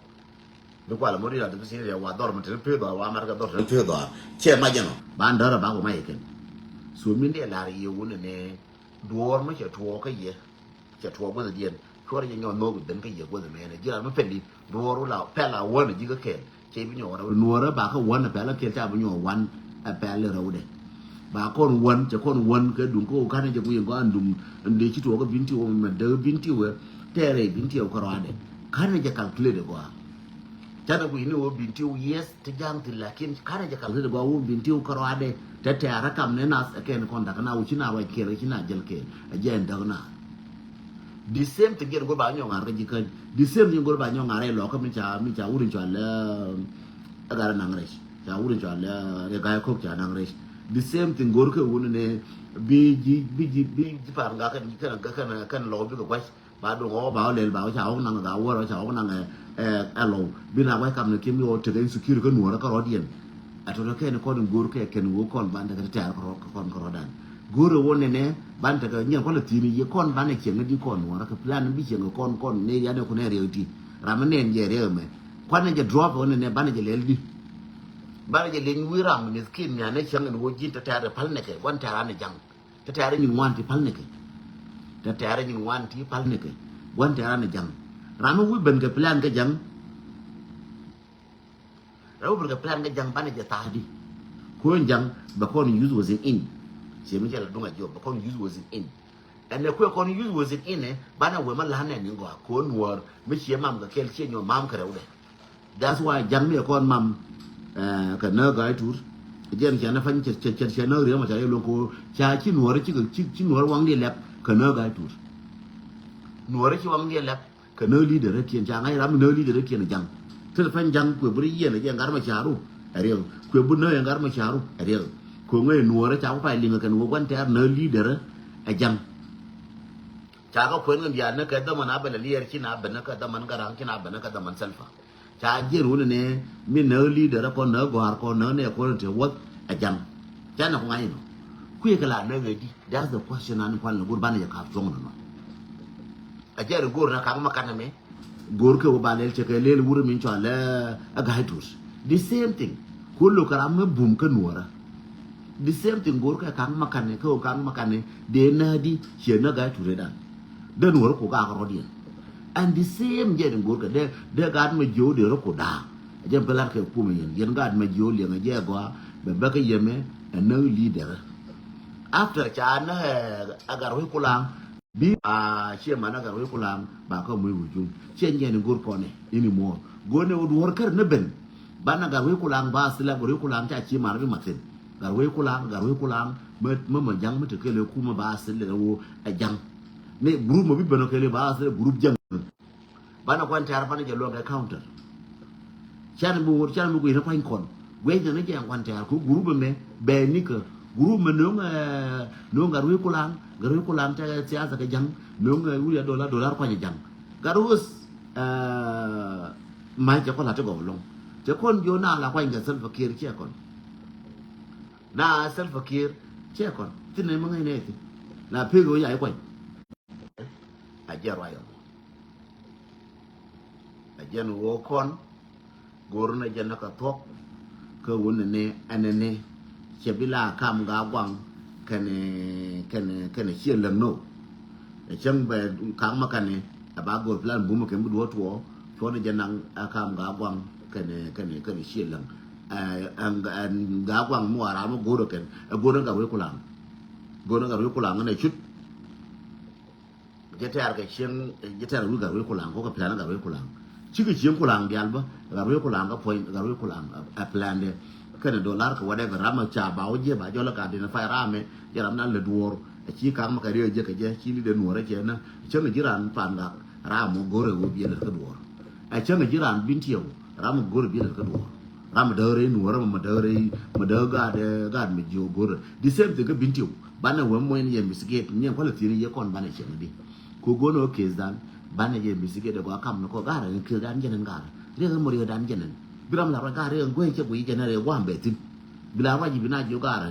Bi kual mɔ ri la däk thi̱n rɛ wa dhɔr mi te ni peth wa wa mɛr kɛ dhɔr te ni peth wa. Cɛ mac ɛnɔ. Ban däär a bak wä mac ɛ kɛn. So min dee lar yɛ wun ni duɔɔr mi cɛ tuɔɔk kä yɛ. Cɛ tuɔɔk guäthdiɛn cuɔr jɛ nyɔk nhok ben kä yɛ guäth mɛnɛ ji̱ ram mi pɛli duɔɔr wula pɛl a wän a ji̱ kä kɛɛl cɛ bi nyɔk rɛw nuɔrä ba kä wän a pɛl a kɛɛl ca bi nyɔk wan a pɛl rɛwdɛ. Ba kɔn wän cɛ kɔn wän kɛ duŋ kä wä kanɛ jɛ ku yɛn gɔaa duŋ. Ndee ci tuɔɔk kä bin ti wä mɛ dee bin ti wä tɛɛrɛ bin ti wä kä rɔadɛ kanɛ jɛ calculate gɔaa. Canɛ ku yini wä bin ti wä yes ti ja̱a̱ŋ ti lakin kanɛ jɛ calculate gɔaa wä bin ti wä kä rɔadɛ tɛ tɛɛrɛ kam nɛ nath ɛ kɛn kɔn dakä na wä ci na ruac kɛɛl ci na jɛl kɛɛl a jɛ ɛn däk na. The same thing yɛn go̱r ba nyɔk ŋa̱r kä ji̱ käny. The same thing go̱r ba nyɔk ŋa̱r ɛ lɔkä mi ca mi ca wut in cɔal ɛ gat ɛ naŋ rɛc ca wut in cɔal ɛ gat ɛ kok ca naŋ rɛc. The same thing go̱r kɛ wun ni bi ji̱ bi ji̱ bi ji̱ pa̱a̱n gat kɛn kɛn kɛn kɛn lɔk bikɛ gua̱c. Ba duŋ ɣɔk ba wä lɛl ba wä ca ɣɔk naŋ gat wär wä ca ɣɔk naŋ ɛ ɛ lɔw bi na gua̱c kam ni kim yɔ tekɛ insecure kä nuɔrä kä rɔ̱diɛn. A tɔtɔ kɛn kɔn in go̱r kɛ kɛn wä kɔn ban tekɛ tɛ̈r kɛ rɔ kɔn kɛ rɔdan. Go̱r wä nɛnɛ ban tekɛ nyiɛn kɔn lɛ thi̱n yɛ kɔn ban ɛ cieŋ di kɔn wä rɔ kɛ plan bi cieŋ kɔn kɔn nɛ yan ɛ kun ɛ riɛk ti ram nɛn jɛ riɛk mɛ. Kuan ɛ jɛ drop wä nɛnɛ ban ɛ jɛ lɛl di. Ban ɛ jɛ leny wi̱i̱ ram miskin mian ɛ cieŋ in wä ji̱n tɛ tɛ̈r pal nɛkɛ guan tɛ̈r an ɛ jaŋ. Tɛ tɛ̈r nyin ŋuan ti pal nɛkɛ. Tɛ tɛ̈r nyin ŋuan ti pal nɛkɛ guan tɛ̈r an ɛ jaŋ. Ram mi wi̱i̱ ben kɛ plan kɛ jaŋ. Rɛw bir kɛ plan kɛ ja̱ŋ banɛ jɛ tha̱a̱di. Kuën ja̱ŋ bɛ kɔn use was it in. Ciɛ mi cɛ la duŋ a jiɔp bɛ kɔn use was it in. Ɛn ɛ kuɛ kɔn use was it in ɛ banɛ wee ma la̱n nɛ ni gɔaa kuën nuɔɔr mi ciɛ mam kɛ kɛl ciɛ nyuɔ mam kɛ rɛw dɛ. That's why ja̱ŋ mi ɛ kɔn mam kɛ nä ga̱a̱c tur. Jɛn ciɛ nä pany cɛ cɛ cɛ nä riɛm a ca yɛ luɔ̱ŋ ko̱o̱r ca ci nuɔɔr ci ci nuɔɔr waŋ di lɛp kɛ nä ga̱a̱c tur. Nuɔɔr ci waŋ di lɛp. Kɛ nä leader kiɛn ca ŋa̱c ram nä leader kiɛn ja̱ŋ. Te pɛn ja̱ŋ kuɛ bi ri yiɛn ɛ jɛ ŋa̱r ma caru ɛ riɛl kuɛ bi nä ɛ ŋa̱r ma caru ɛ riɛl. Kuɛ ŋäc nuɔɔrɛ ca ku pay liŋ kɛn wä guan tɛɛr nä leader ɛ ja̱ŋ. Ca kɛ kuɛn kɛn diaal nä kɛ däman a bɛl ɛ liɛɛr ci na ben nä kɛ däman Garaŋ ci na ben nä kɛ däman Salva. Ca jiɛn wun ni mi nä leader kɔn nä gɔ̱a̱r kɔn nä nɛ kɔn te wuɔth ɛ ja̱ŋ. Ca nɛ ku ŋa̱c inɔ kuiɛ kɛ la nä ɣɛ di. That's the question an kuan lɛ gur banɛ jɛ ka̱p cuɔ̱ŋ nɔ. A jɛ ri go̱o̱r na ka̱ŋ ma kanɛ mi. Go̱o̱r kɛ wä ba lɛl cɛ kɛ lɛl wurɛ min cɔal ɛ ga̱a̱c tuut. The same thing. Kulo kɛ ram mi bum kä nuɔrä. The same thing go̱o̱r kɛ ka̱ŋ ma kanɛ kɛ wä ka̱ŋ ma kanɛ dee näädi ciɛ nä ga̱a̱c tuut redan. Dee nuɔrä ku gaak rɔ̱diɛn. And the same jɛ ni go̱rkɛ dee, dee gaat mɛ jiö dee rɔ ku da̱a̱. Jɛ bɛ lat kɛ kumɛ yɛn, yɛn gaat mɛ jiö liɛŋɛ jɛ gɔaa bɛ bɛ kɛ yɛmɛ ɛ näk leader. After ca näk ɛ Gatwec Kulaŋ, bi a ciɛ man ɛ Gatwec Kulaŋ ba kä muc wujum. Ciɛ jɛ ni go̱r kɔnɛ ini muɔ̱ɔ̱r go̱r ni wä duɔ̱ɔ̱r kär ni ben. Banɛ Gatwec Kulaŋ ba thilɛ Gatwec Kulaŋ ca ci mar bi mathin. Gatwec Kulaŋ, Gatwec Kulaŋ mɛ mɛ mɛ jaŋ mɛ te kele kumɛ ba thilɛ wä ɛ jaŋ. Ni group mɛ bi ben ɔ kele ba thilɛ group jaŋ. Banɛ kuan tɛ̈r banɛ jɛ luɔk ɛ counter. Can bi wur can bi gui̱n kuany kɔn guic nɛ ni jɛ kuan tɛ̈r ku group mɛ bɛ ni kä group mɛ no̱ŋ no̱ŋ Gatwec Kulaŋ, Gatwec Kulaŋ tɛ siasa kɛ jaŋ no̱ŋ wuri a dola dola kuany jaŋ. Gatwec mac cɛ kɔn la ti gɔw lɔŋ cɛ kɔn jiö na la kuany kɛ Salva Kiir cɛ kɔn. Na Salva Kiir cɛ kɔn thin nɛ mi ŋäc nɛ thin la pek ɣöö ya i̱ kuany. A jɛ ruac ɔmɔ a jɛn ɣöö kɔn go̱r nɛ jɛn nɛ kɛ thuɔ̱k. Kä wun nɛ ni ɛn nɛ ni cɛ bi la kam ga guaŋ kɛnɛ kɛnɛ kɛnɛ ciɛ läŋ nɔ. Ɛ cäŋ bɛ kaŋ ma kɛnɛ ɛ ba go̱r plan bumä kɛn bi duɔ̱ɔ̱t tuɔɔ cuɔ̱n jɛ naŋ ɛ kam ga guaŋ kɛnɛ kɛnɛ kɛnɛ ciɛ läŋ. Ɛ ɛn ga guaŋ mi wa ram mi go̱r kɛn ɛ go̱r ni Gatwec Kulaŋ. Go̱r ni Gatwec Kulaŋ ni cut. Jɛ tɛɛr kɛ cieŋ jɛ tɛɛr wi̱i̱ Gatwec Kulaŋ kɔ kɛ plan ni Gatwec Kulaŋ. Cikɛ cieŋ Kulaŋ diaal bä Gatwec Kulaŋ kä puɔ̱ny Gatwec Kulaŋ ɛ plan dɛ. Kɛnɛ dollar kɛ whatever ram ɛ ca ba wä jiɛ ba jɔl ɛ ka identify ram ɛ jɛ ram na lɛ duɔɔr. Ɛ ci kaŋ ma kɛ riɛ jɛ kɛ jɛ ci li dɛ nuɔrɛ cɛ na cäŋ ji̱ ran pan gak ram mɔ go̱rɛ wä biɛ lät kä duɔɔr. Ɛ cäŋ ji̱ ran bin tiɛw ram mɔ go̱rɛ biɛ lät kä duɔɔr. Ram mɔ däk rɛy nuɔrɛ mɔ däk rɛy mɔ däk gaat gaat mɔ jiɛ wä go̱rɛ the same thing kä bin tiɛw. Banɛ wä mɔ in yɛ investigate ni yɛn kualɛ thieni yɛ kɔn banɛ cɛŋ di. Ko go̱n ɔ case dan banɛ jɛ investigate gɔaa kam ni kɔ garɛ ni case dan jɛnɛn garɛ riɛk mɔ riɛk dan jɛnɛn. Bi ram la ruac garɛ riɛk guɛy cɛ guiy jɛnɛn riɛk guam bɛ thin. Bi la ruac bi na jiö garɛ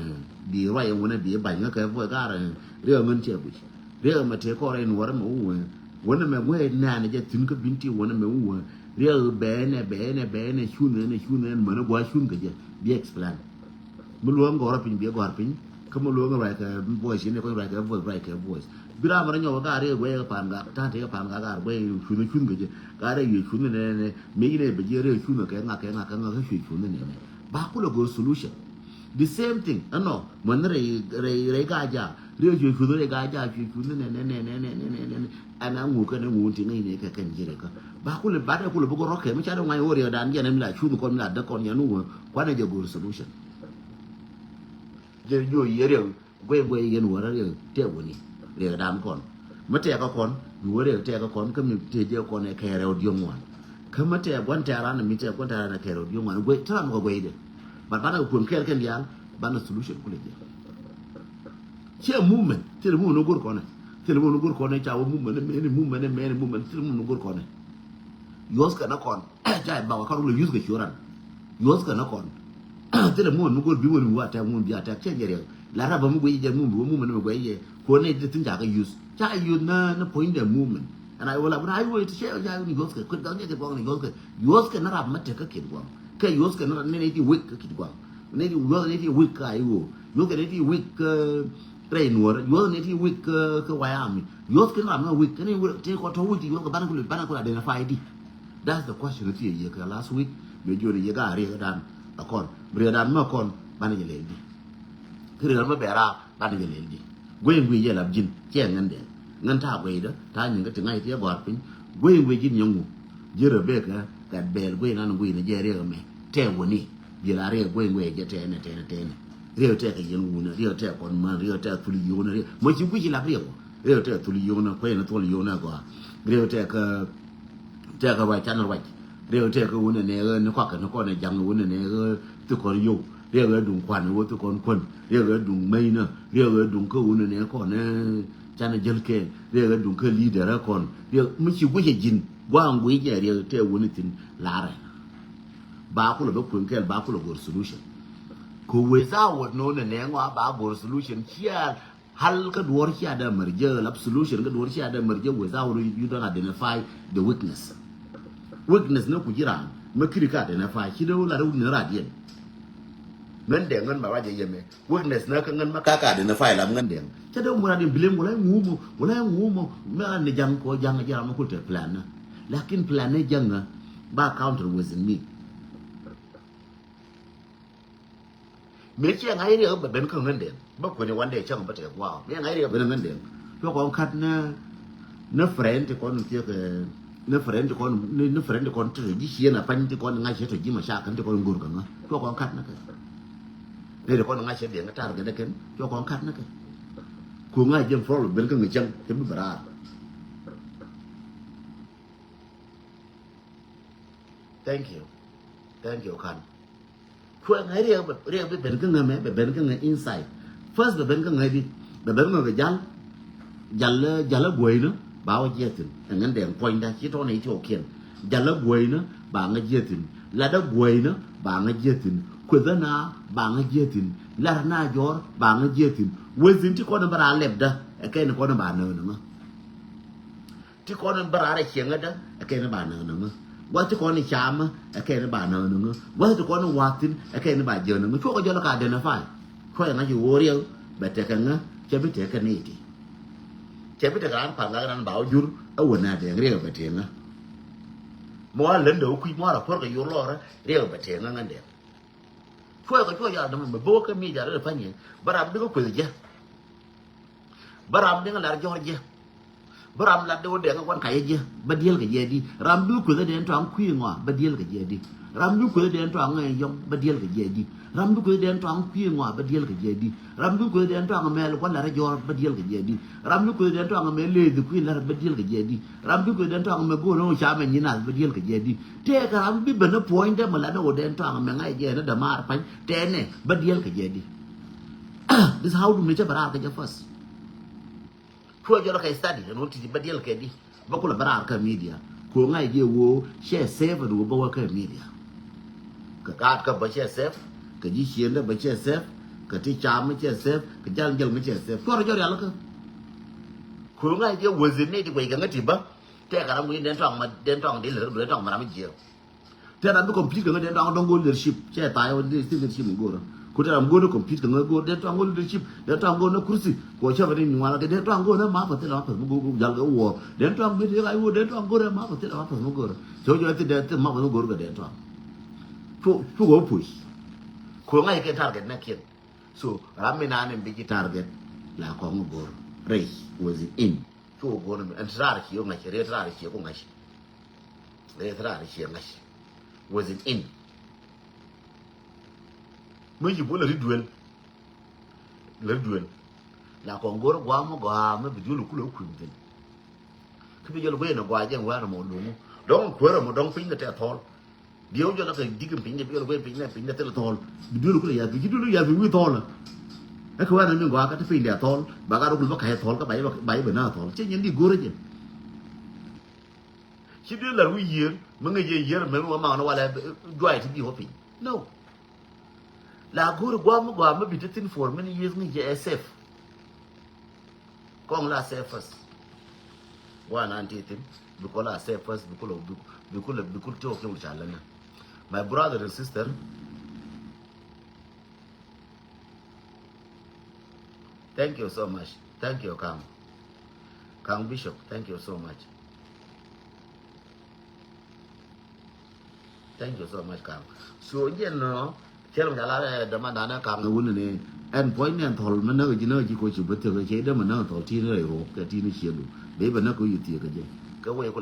bi ruac ɛn wunɛ bi ba̱ny ŋä kɛ buɔy garɛ riɛk ŋän cɛ guic. Riɛk mɛ tëë kɔrɛ in wärɛ mɛ wuwɛ wänɛ mɛ guɛy nɛɛnɛ jɛ thin kä bin ti wänɛ mɛ wuwɛ. Riɛk bɛɛnɛ bɛɛnɛ bɛɛnɛ cunɛ nɛ cunɛ nɛ mänɛ gua̱a̱ cun kɛ jɛ bi explain. Mi luɔ̱ŋ gɔ̱rä piny biɛ gɔ̱r piny kä mi luɔ̱ŋ ruac kɛ voice yɛn kɔny ruac kɛ voice ruac kɛ voice. Bi ram rɛ nyɔk kɛ gaar riɛk guɛy kɛ pan gak ta̱a̱ tëë kɛ pan gak gaar guɛy cunh cunh kɛ jɛ. Gaar riɛk yuɛ cunh nɛ nɛ mi jinɛ bɛ jiɛ riɛk cunh kɛ ŋak kɛ ŋak kɛ ŋak kɛ cuɛ cunh nɛ nɛ. Ba kulɛ go̱r solution. The same thing ɛnɔ mɛn rɛy rɛy rɛy gaa jaa riɛk cuɛ cunh rɛy gaa jaa cuɛ cunh nɛ nɛ nɛ nɛ nɛ nɛ nɛ nɛ. Ɛn a ŋu kɛn a ŋu ti ŋäc ni kɛ kɛn ji̱ rɛkä ba kulɛ bat ɛ kulɛ bi gɔrɔ kɛ mi ca dee ŋa̱c wä riɛk dan jɛn mi la cuth kɔn mi la däk kɔn yɛn wä kuanɛ jɛ go̱r solution. Jɛ jiö yiëë riɛk guɛy guɛy yɛn wä rɛ riɛk tɛk wä ni riɛk dan kɔn mi tɛk kä kɔn mi wä riɛk tɛk kä kɔn kä mi tëë jɛ kɔn ɛ kɛɛrɛ wä diɔ̱ŋ wan. Kä mi tɛk gua̱n tɛk ran mi tɛk gua̱n tɛk ran ɛ kɛɛrɛ wä diɔ̱ŋ wan guɛy tɛk ran mi kɔ guɛy dɛ. But banɛ kɛ kuën kɛɛl kɛn diaal banɛ solution kulɛ jɛ. Ciɛ movement thilɛ movement ni go̱r kɔnɛ. Thilɛ movement ni go̱r kɔnɛ ca wä movement ni mɛni movement ni mɛni movement thilɛ movement ni go̱r kɔnɛ. Yuɔth kɛ na kɔn ca ba wa karol yuɔth kɛ curan. Yuɔth kɛ na kɔn thilɛ movement ni go̱r bi movement ni wa tɛk movement bi a tɛk cɛ jɛ riɛk la raba mi guic jɛ movement bi wä movement ni mi guic jɛ. Kuɔn ni ti thin ca kɛ yuɔth ca yuɔth na na puɔ̱ny dɛ movement. Ɛn a wala bi na yuɔth ti cɛ ca yuɔth kɛ kuet gaŋ jɛ kɛ guaŋ ni yuɔth kɛ yuɔth kɛ na rab ma tɛk kä kit guaŋ. Kɛ yuɔth kɛ na rab ni ni ti wik kä kit guaŋ. Ni ti yuɔth ni ti wik kä a iwuɔ yuɔth kɛ ni ti wik kä rɛy nuɔrɛ yuɔth ni ti wik kä kä wayami. Yuɔth kɛ ni rab na wik kɛ ni wik ti kɔ tɔ wik ti yuɔth kɛ banɛ kuli banɛ kuli identify di. That's the question ti yɛ kɛ last week. Mɛ joni yɛ ga riɛk dan a kɔn riɛk dan ma kɔn banɛ jɛ lɛl di. Kɛ riɛk dan ma bɛra banɛ jɛ lɛl di. Guey guey yɛ lap ji̱n ciɛ ŋän dɛn ŋän ta̱a̱ guey dä ta̱a̱ nyin kä ti ŋa̱c ti yɛ gɔ̱a̱r piny. Guey guey ji̱n yɛ ŋu ji̱ Rebecca gat bɛɛl guey nan guey ni jɛ riɛk mɛ tɛ wuni. Ji̱ la riɛk guey guey jɛ tɛnɛ tɛnɛ tɛnɛ. Riɛk tɛ kɛ yɛn wunɛ riɛk tɛ kɔn man riɛk tɛ thul yionɛ riɛk mɔ ci guic ci lap riɛk wä. Riɛk tɛ thul yionɛ kuey ni thul yionɛ gɔaa. Riɛk tɛ kɛ tɛk kɛ ruac canɛ ruac. Riɛk tɛk kɛ wunɛ nɛ ɣä ni kɔakɛ ni kɔn ɛ jaŋ wunɛ nɛ ɣä thi kɔn yio̱w. Riɛk ɣä duŋ kuan wä thi kɔn kuän. Riɛk ɣä duŋ mɛynä. Riɛk ɣä duŋ kä wunɛ nɛ kɔn ɛ canɛ jäl kɛ. Riɛk ɣä duŋ kä leader ɛ kɔn. Riɛk mi ci guic ɛ ji̱n gua̱a̱ŋ guic ɛ riɛk tɛk wunɛ thi̱n la̱rɛ. Ba kulɛ bä kueŋ kɛl ba kulɛ go̱r solution. Kɛ wee thaawät nonɛ nɛ ŋɔa ba go̱r solution ciɛɛl. Hal kä duɔ̱ɔ̱r cia dee mär jɛ lap solution kä duɔ̱ɔ̱r cia dee mär jɛ without you don't identify the weakness. Weakness ni ku ji̱ raan mi kiri kä identify ci dee wä lat weakness raan yɛn. Ŋän Dɛŋ ŋän ma ruac ɛ yɛmɛ. Weakness nä kä ŋän ma kaka identify lam Ŋän Dɛŋ. Cä dee ŋun a din blame wala ŋu mɔ, wala ŋu mɔ. Mɛ an ni ja̱ŋ kɔ ja̱ŋ ja̱ŋ mɔ kul te plan nä. Lakin plan ni ja̱ŋ nä. Ba counter within me. Mëë ciɛ ŋa̱c riɛk bɛ ben kä Ŋän Dɛŋ. Bä kuɛni wan dee cäŋ bä tɛk gua̱a̱. Mëë ŋa̱c riɛk ben kä Ŋän Dɛŋ. Cuɔ kɔn kat ni, ni friend ti kɔn thiek, eh, ni friend ti kɔn, ni, ni friend ti kɔn ti ji̱ cieen a pany ti kɔn ŋa̱c ti ji̱ ma ca kän ti kɔn go̱r kä ŋä. Cuɔ kɔn kat ni kɛ. Ni ti kɔn ŋa̱c ti Dɛŋ tar gɛ ni kɛn. Cuɔ kɔn kat ni kɛ. Ku ŋa̱c jɛn problem ben kä ŋä cäŋ ti bi bɛ raar. Thank you. Thank you, Kan. Cuɛ ŋa̱c riɛk bɛ, riɛk bi ben kä ŋä mɛ, bɛ ben kä ŋä inside. First bɛ ben kä ŋä di, bɛ ben kä ŋä kɛ jal, jal, jal a guɔ̱cnä, ba wä jiɛthin. Ɛŋɛn dɛŋ puɔ̱nydä, ci tɔn i̱ tiɔɔkiɛn. Jal a guɔ̱cnä, ba ŋä jiɛthin. Lat a guɔ̱cnä, ba ŋä jiɛthin. Kueth a na, ba ŋä jiɛthin. Lat a na jɔr, ba ŋä jiɛthin. Wethin ti kɔn in bä raa lɛpdä, ɛ kɛn in kɔn in ba nööni ŋä. Ti kɔn in bä raar ɛ ciɛŋädä ɛ kɛn in ba näk näŋä. Gua̱th ti kɔn in camä ɛ kɛn in ba näk näŋä. Gua̱th ti kɔn in wa̱thin ɛ kɛn in ba jiäk näŋä. Cuɔkɛ jɔl ɛ ka identify. Cuɔyɛ ŋa̱c i̱ ɣöö riɛw bɛ tekɛ ŋä cɛ bi tekɛ nɛy ti. Cɛ bi tekɛ raan pa̱n ŋa̱k raan ba wä jur ɛ wä nɛ dɛŋ riɛw bɛ tekɛ ŋä. Mɔ a ländɛ wä kui̱ mɔ a rɔ puɔ̱r kɛ yor lɔrä riɛw bɛ tekɛ ŋä ŋän dɛŋ. Cuɔyɛ kɛ cuɔyɛ jɔl a dämɛ mɛ bä wä kä mi jal rɛ pa̱ny yɛ bä ram bikɛ kueth jɛ. Bä ram diŋ lar jɔr jɛ. Bä ram lat di wä dɛŋ wan kayɛ jɛ. Bä diɛl kɛ jɛ di. Ram bi kueth dɛn tɔŋ kui̱ ŋɔa. Bä diɛl kɛ jɛ di. Ram bi kueth dɛn tɔŋ ŋɛ yɔŋ. Bä diɛl kɛ jɛ di. Ram bi kueth dɛn tɔŋ kui̱ ŋɔa. Bä diɛl kɛ jɛ di. Ram bi kueth dɛn tɔŋ mɛl kua lar jɔr. Bä diɛl kɛ jɛ di. Ram bi kueth dɛn tɔŋ mɛ leth kui̱ lar. Bä diɛl kɛ jɛ di. Ram bi kueth dɛn tɔŋ mɛ go̱o̱r ŋɔ camɛ nyi nath. Bä diɛl kɛ jɛ di. Tëë kɛ ram bi ben ni puɔ̱ny dɛ mɛ lat ni wä dɛn tɔŋ mɛ ŋa̱c jɛ ni dämaar pa̱ny. Tɛnɛ bä diɛl kɛ jɛ di. This how du mi cä bä raar kɛ jɛ first. Cuɔ jɔl kɛ study ɛn wä ti bä diɛl kɛ di. Bä kulɛ bä raar kä media. Kuɔ ŋa̱c jɛ woo cɛ safe ɛn wä bä wä kä media. Kɛ gaat kä bä cɛ safe. Kɛ ji̱ ciendä bä cɛ safe. Kɛ ti cam mi cɛ safe. Kɛ jal jɛl mi cɛ safe. Cuɔ rɔ jɔl rial kä. Kuɔ ŋa̱c jɛ wä zi ni di guɛc kɛ ŋä ti bä. Tɛk kɛ ram wi̱i̱ den tɔŋ ma den tɔŋ di lɛ rɛ du den tɔŋ ma ram jiɛk. Tëë ram bi compete kɛ ŋä dee tɔaŋ dɔ̱ŋ go̱o̱r leadership. Cɛ tha̱a̱c wä leadership mi go̱o̱r. Ku tëë ram go̱o̱r ni compete kɛ ŋä go̱o̱r dee tɔaŋ go̱o̱r leadership. Dee tɔaŋ go̱o̱r ni kursi. Kua cä bɛ ni nyual kɛ dee tɔaŋ go̱o̱r ni ma pa thil ma pa mi go̱o̱r jal kɛ wä. Dee tɔaŋ go̱o̱r ni ŋa̱c wä dee tɔaŋ go̱o̱r ni ma pa thil ma pa mi go̱o̱r. Cɛ wä jɔl thil dee thil ma pa mi go̱o̱r kɛ dee tɔaŋ. Cu cu wä push. Ku ŋa̱c kɛ target nɛ kiɛn. So ram mi naan in bi ji̱ target la kɔŋ go̱o̱r. Race was in. Cu go̱o̱r ni ɛn ti raar ci ŋa̱c, riet raar ci ku ŋa̱c. Riet raar ci ŋa̱c. Was in in. Mi ci bu la ri duel. La ri duel. La kɔn go̱o̱r guam mi gɔaa mi bi duel kulɛ kui̱m thin. Ki bi jɔl guey ni gɔaa jɛn wɛr mɔ duŋu. Dɔŋ kuäär mɔ dɔŋ piny ni tɛ thɔl. Diɛw jɔl kɛ ji̱ kin piny ni bi jɔl guey piny ni piny ni thil thɔl. Bi duel kulɛ yath bi ci duel yath bi wi̱i̱ thɔl. Ɛ kɛ wɛr ni gɔaa kä ti piny ni thɔl. Ba ka rukul ba ka̱c thɔl kä ba yi bɛ na thɔl. Cɛ nyɛn di go̱o̱r jɛ. Ci duel la wi̱i̱ yiër mi ŋäc yɛ yiër mɛn wä maŋ ni walɛ juay ti bi wä piny. No. La go̱o̱ri guam mi guam mi bi ti thin for many years ŋäc yɛ ɛ safe. Kɔŋ la safe first. Guan an ti thin. Bi kɔ la safe first. Bi kɔ la bi kɔ la bi kɔ la ti wä kiɛn wä ca lɛ na. My brother and sister. Thank you so much. Thank you, Kang. Kang Bishop, thank you so much. Thank you so much, Kang. So, jɛn nɔ, cɛl mi ca lar ɛ dämandan ɛ Kang ɛ wuni ni, ɛn puɔ̱ny ni ɛn thɔl mi näk ji̱ näk ji̱ ko ci bä thiek ɛ cɛ dämɛ näk thɔl ti ni rɛy ruɔk kɛ ti ni ciëndu. Bɛ bɛ näk ko yi thiek ɛ jɛ. Kɛ wee ku la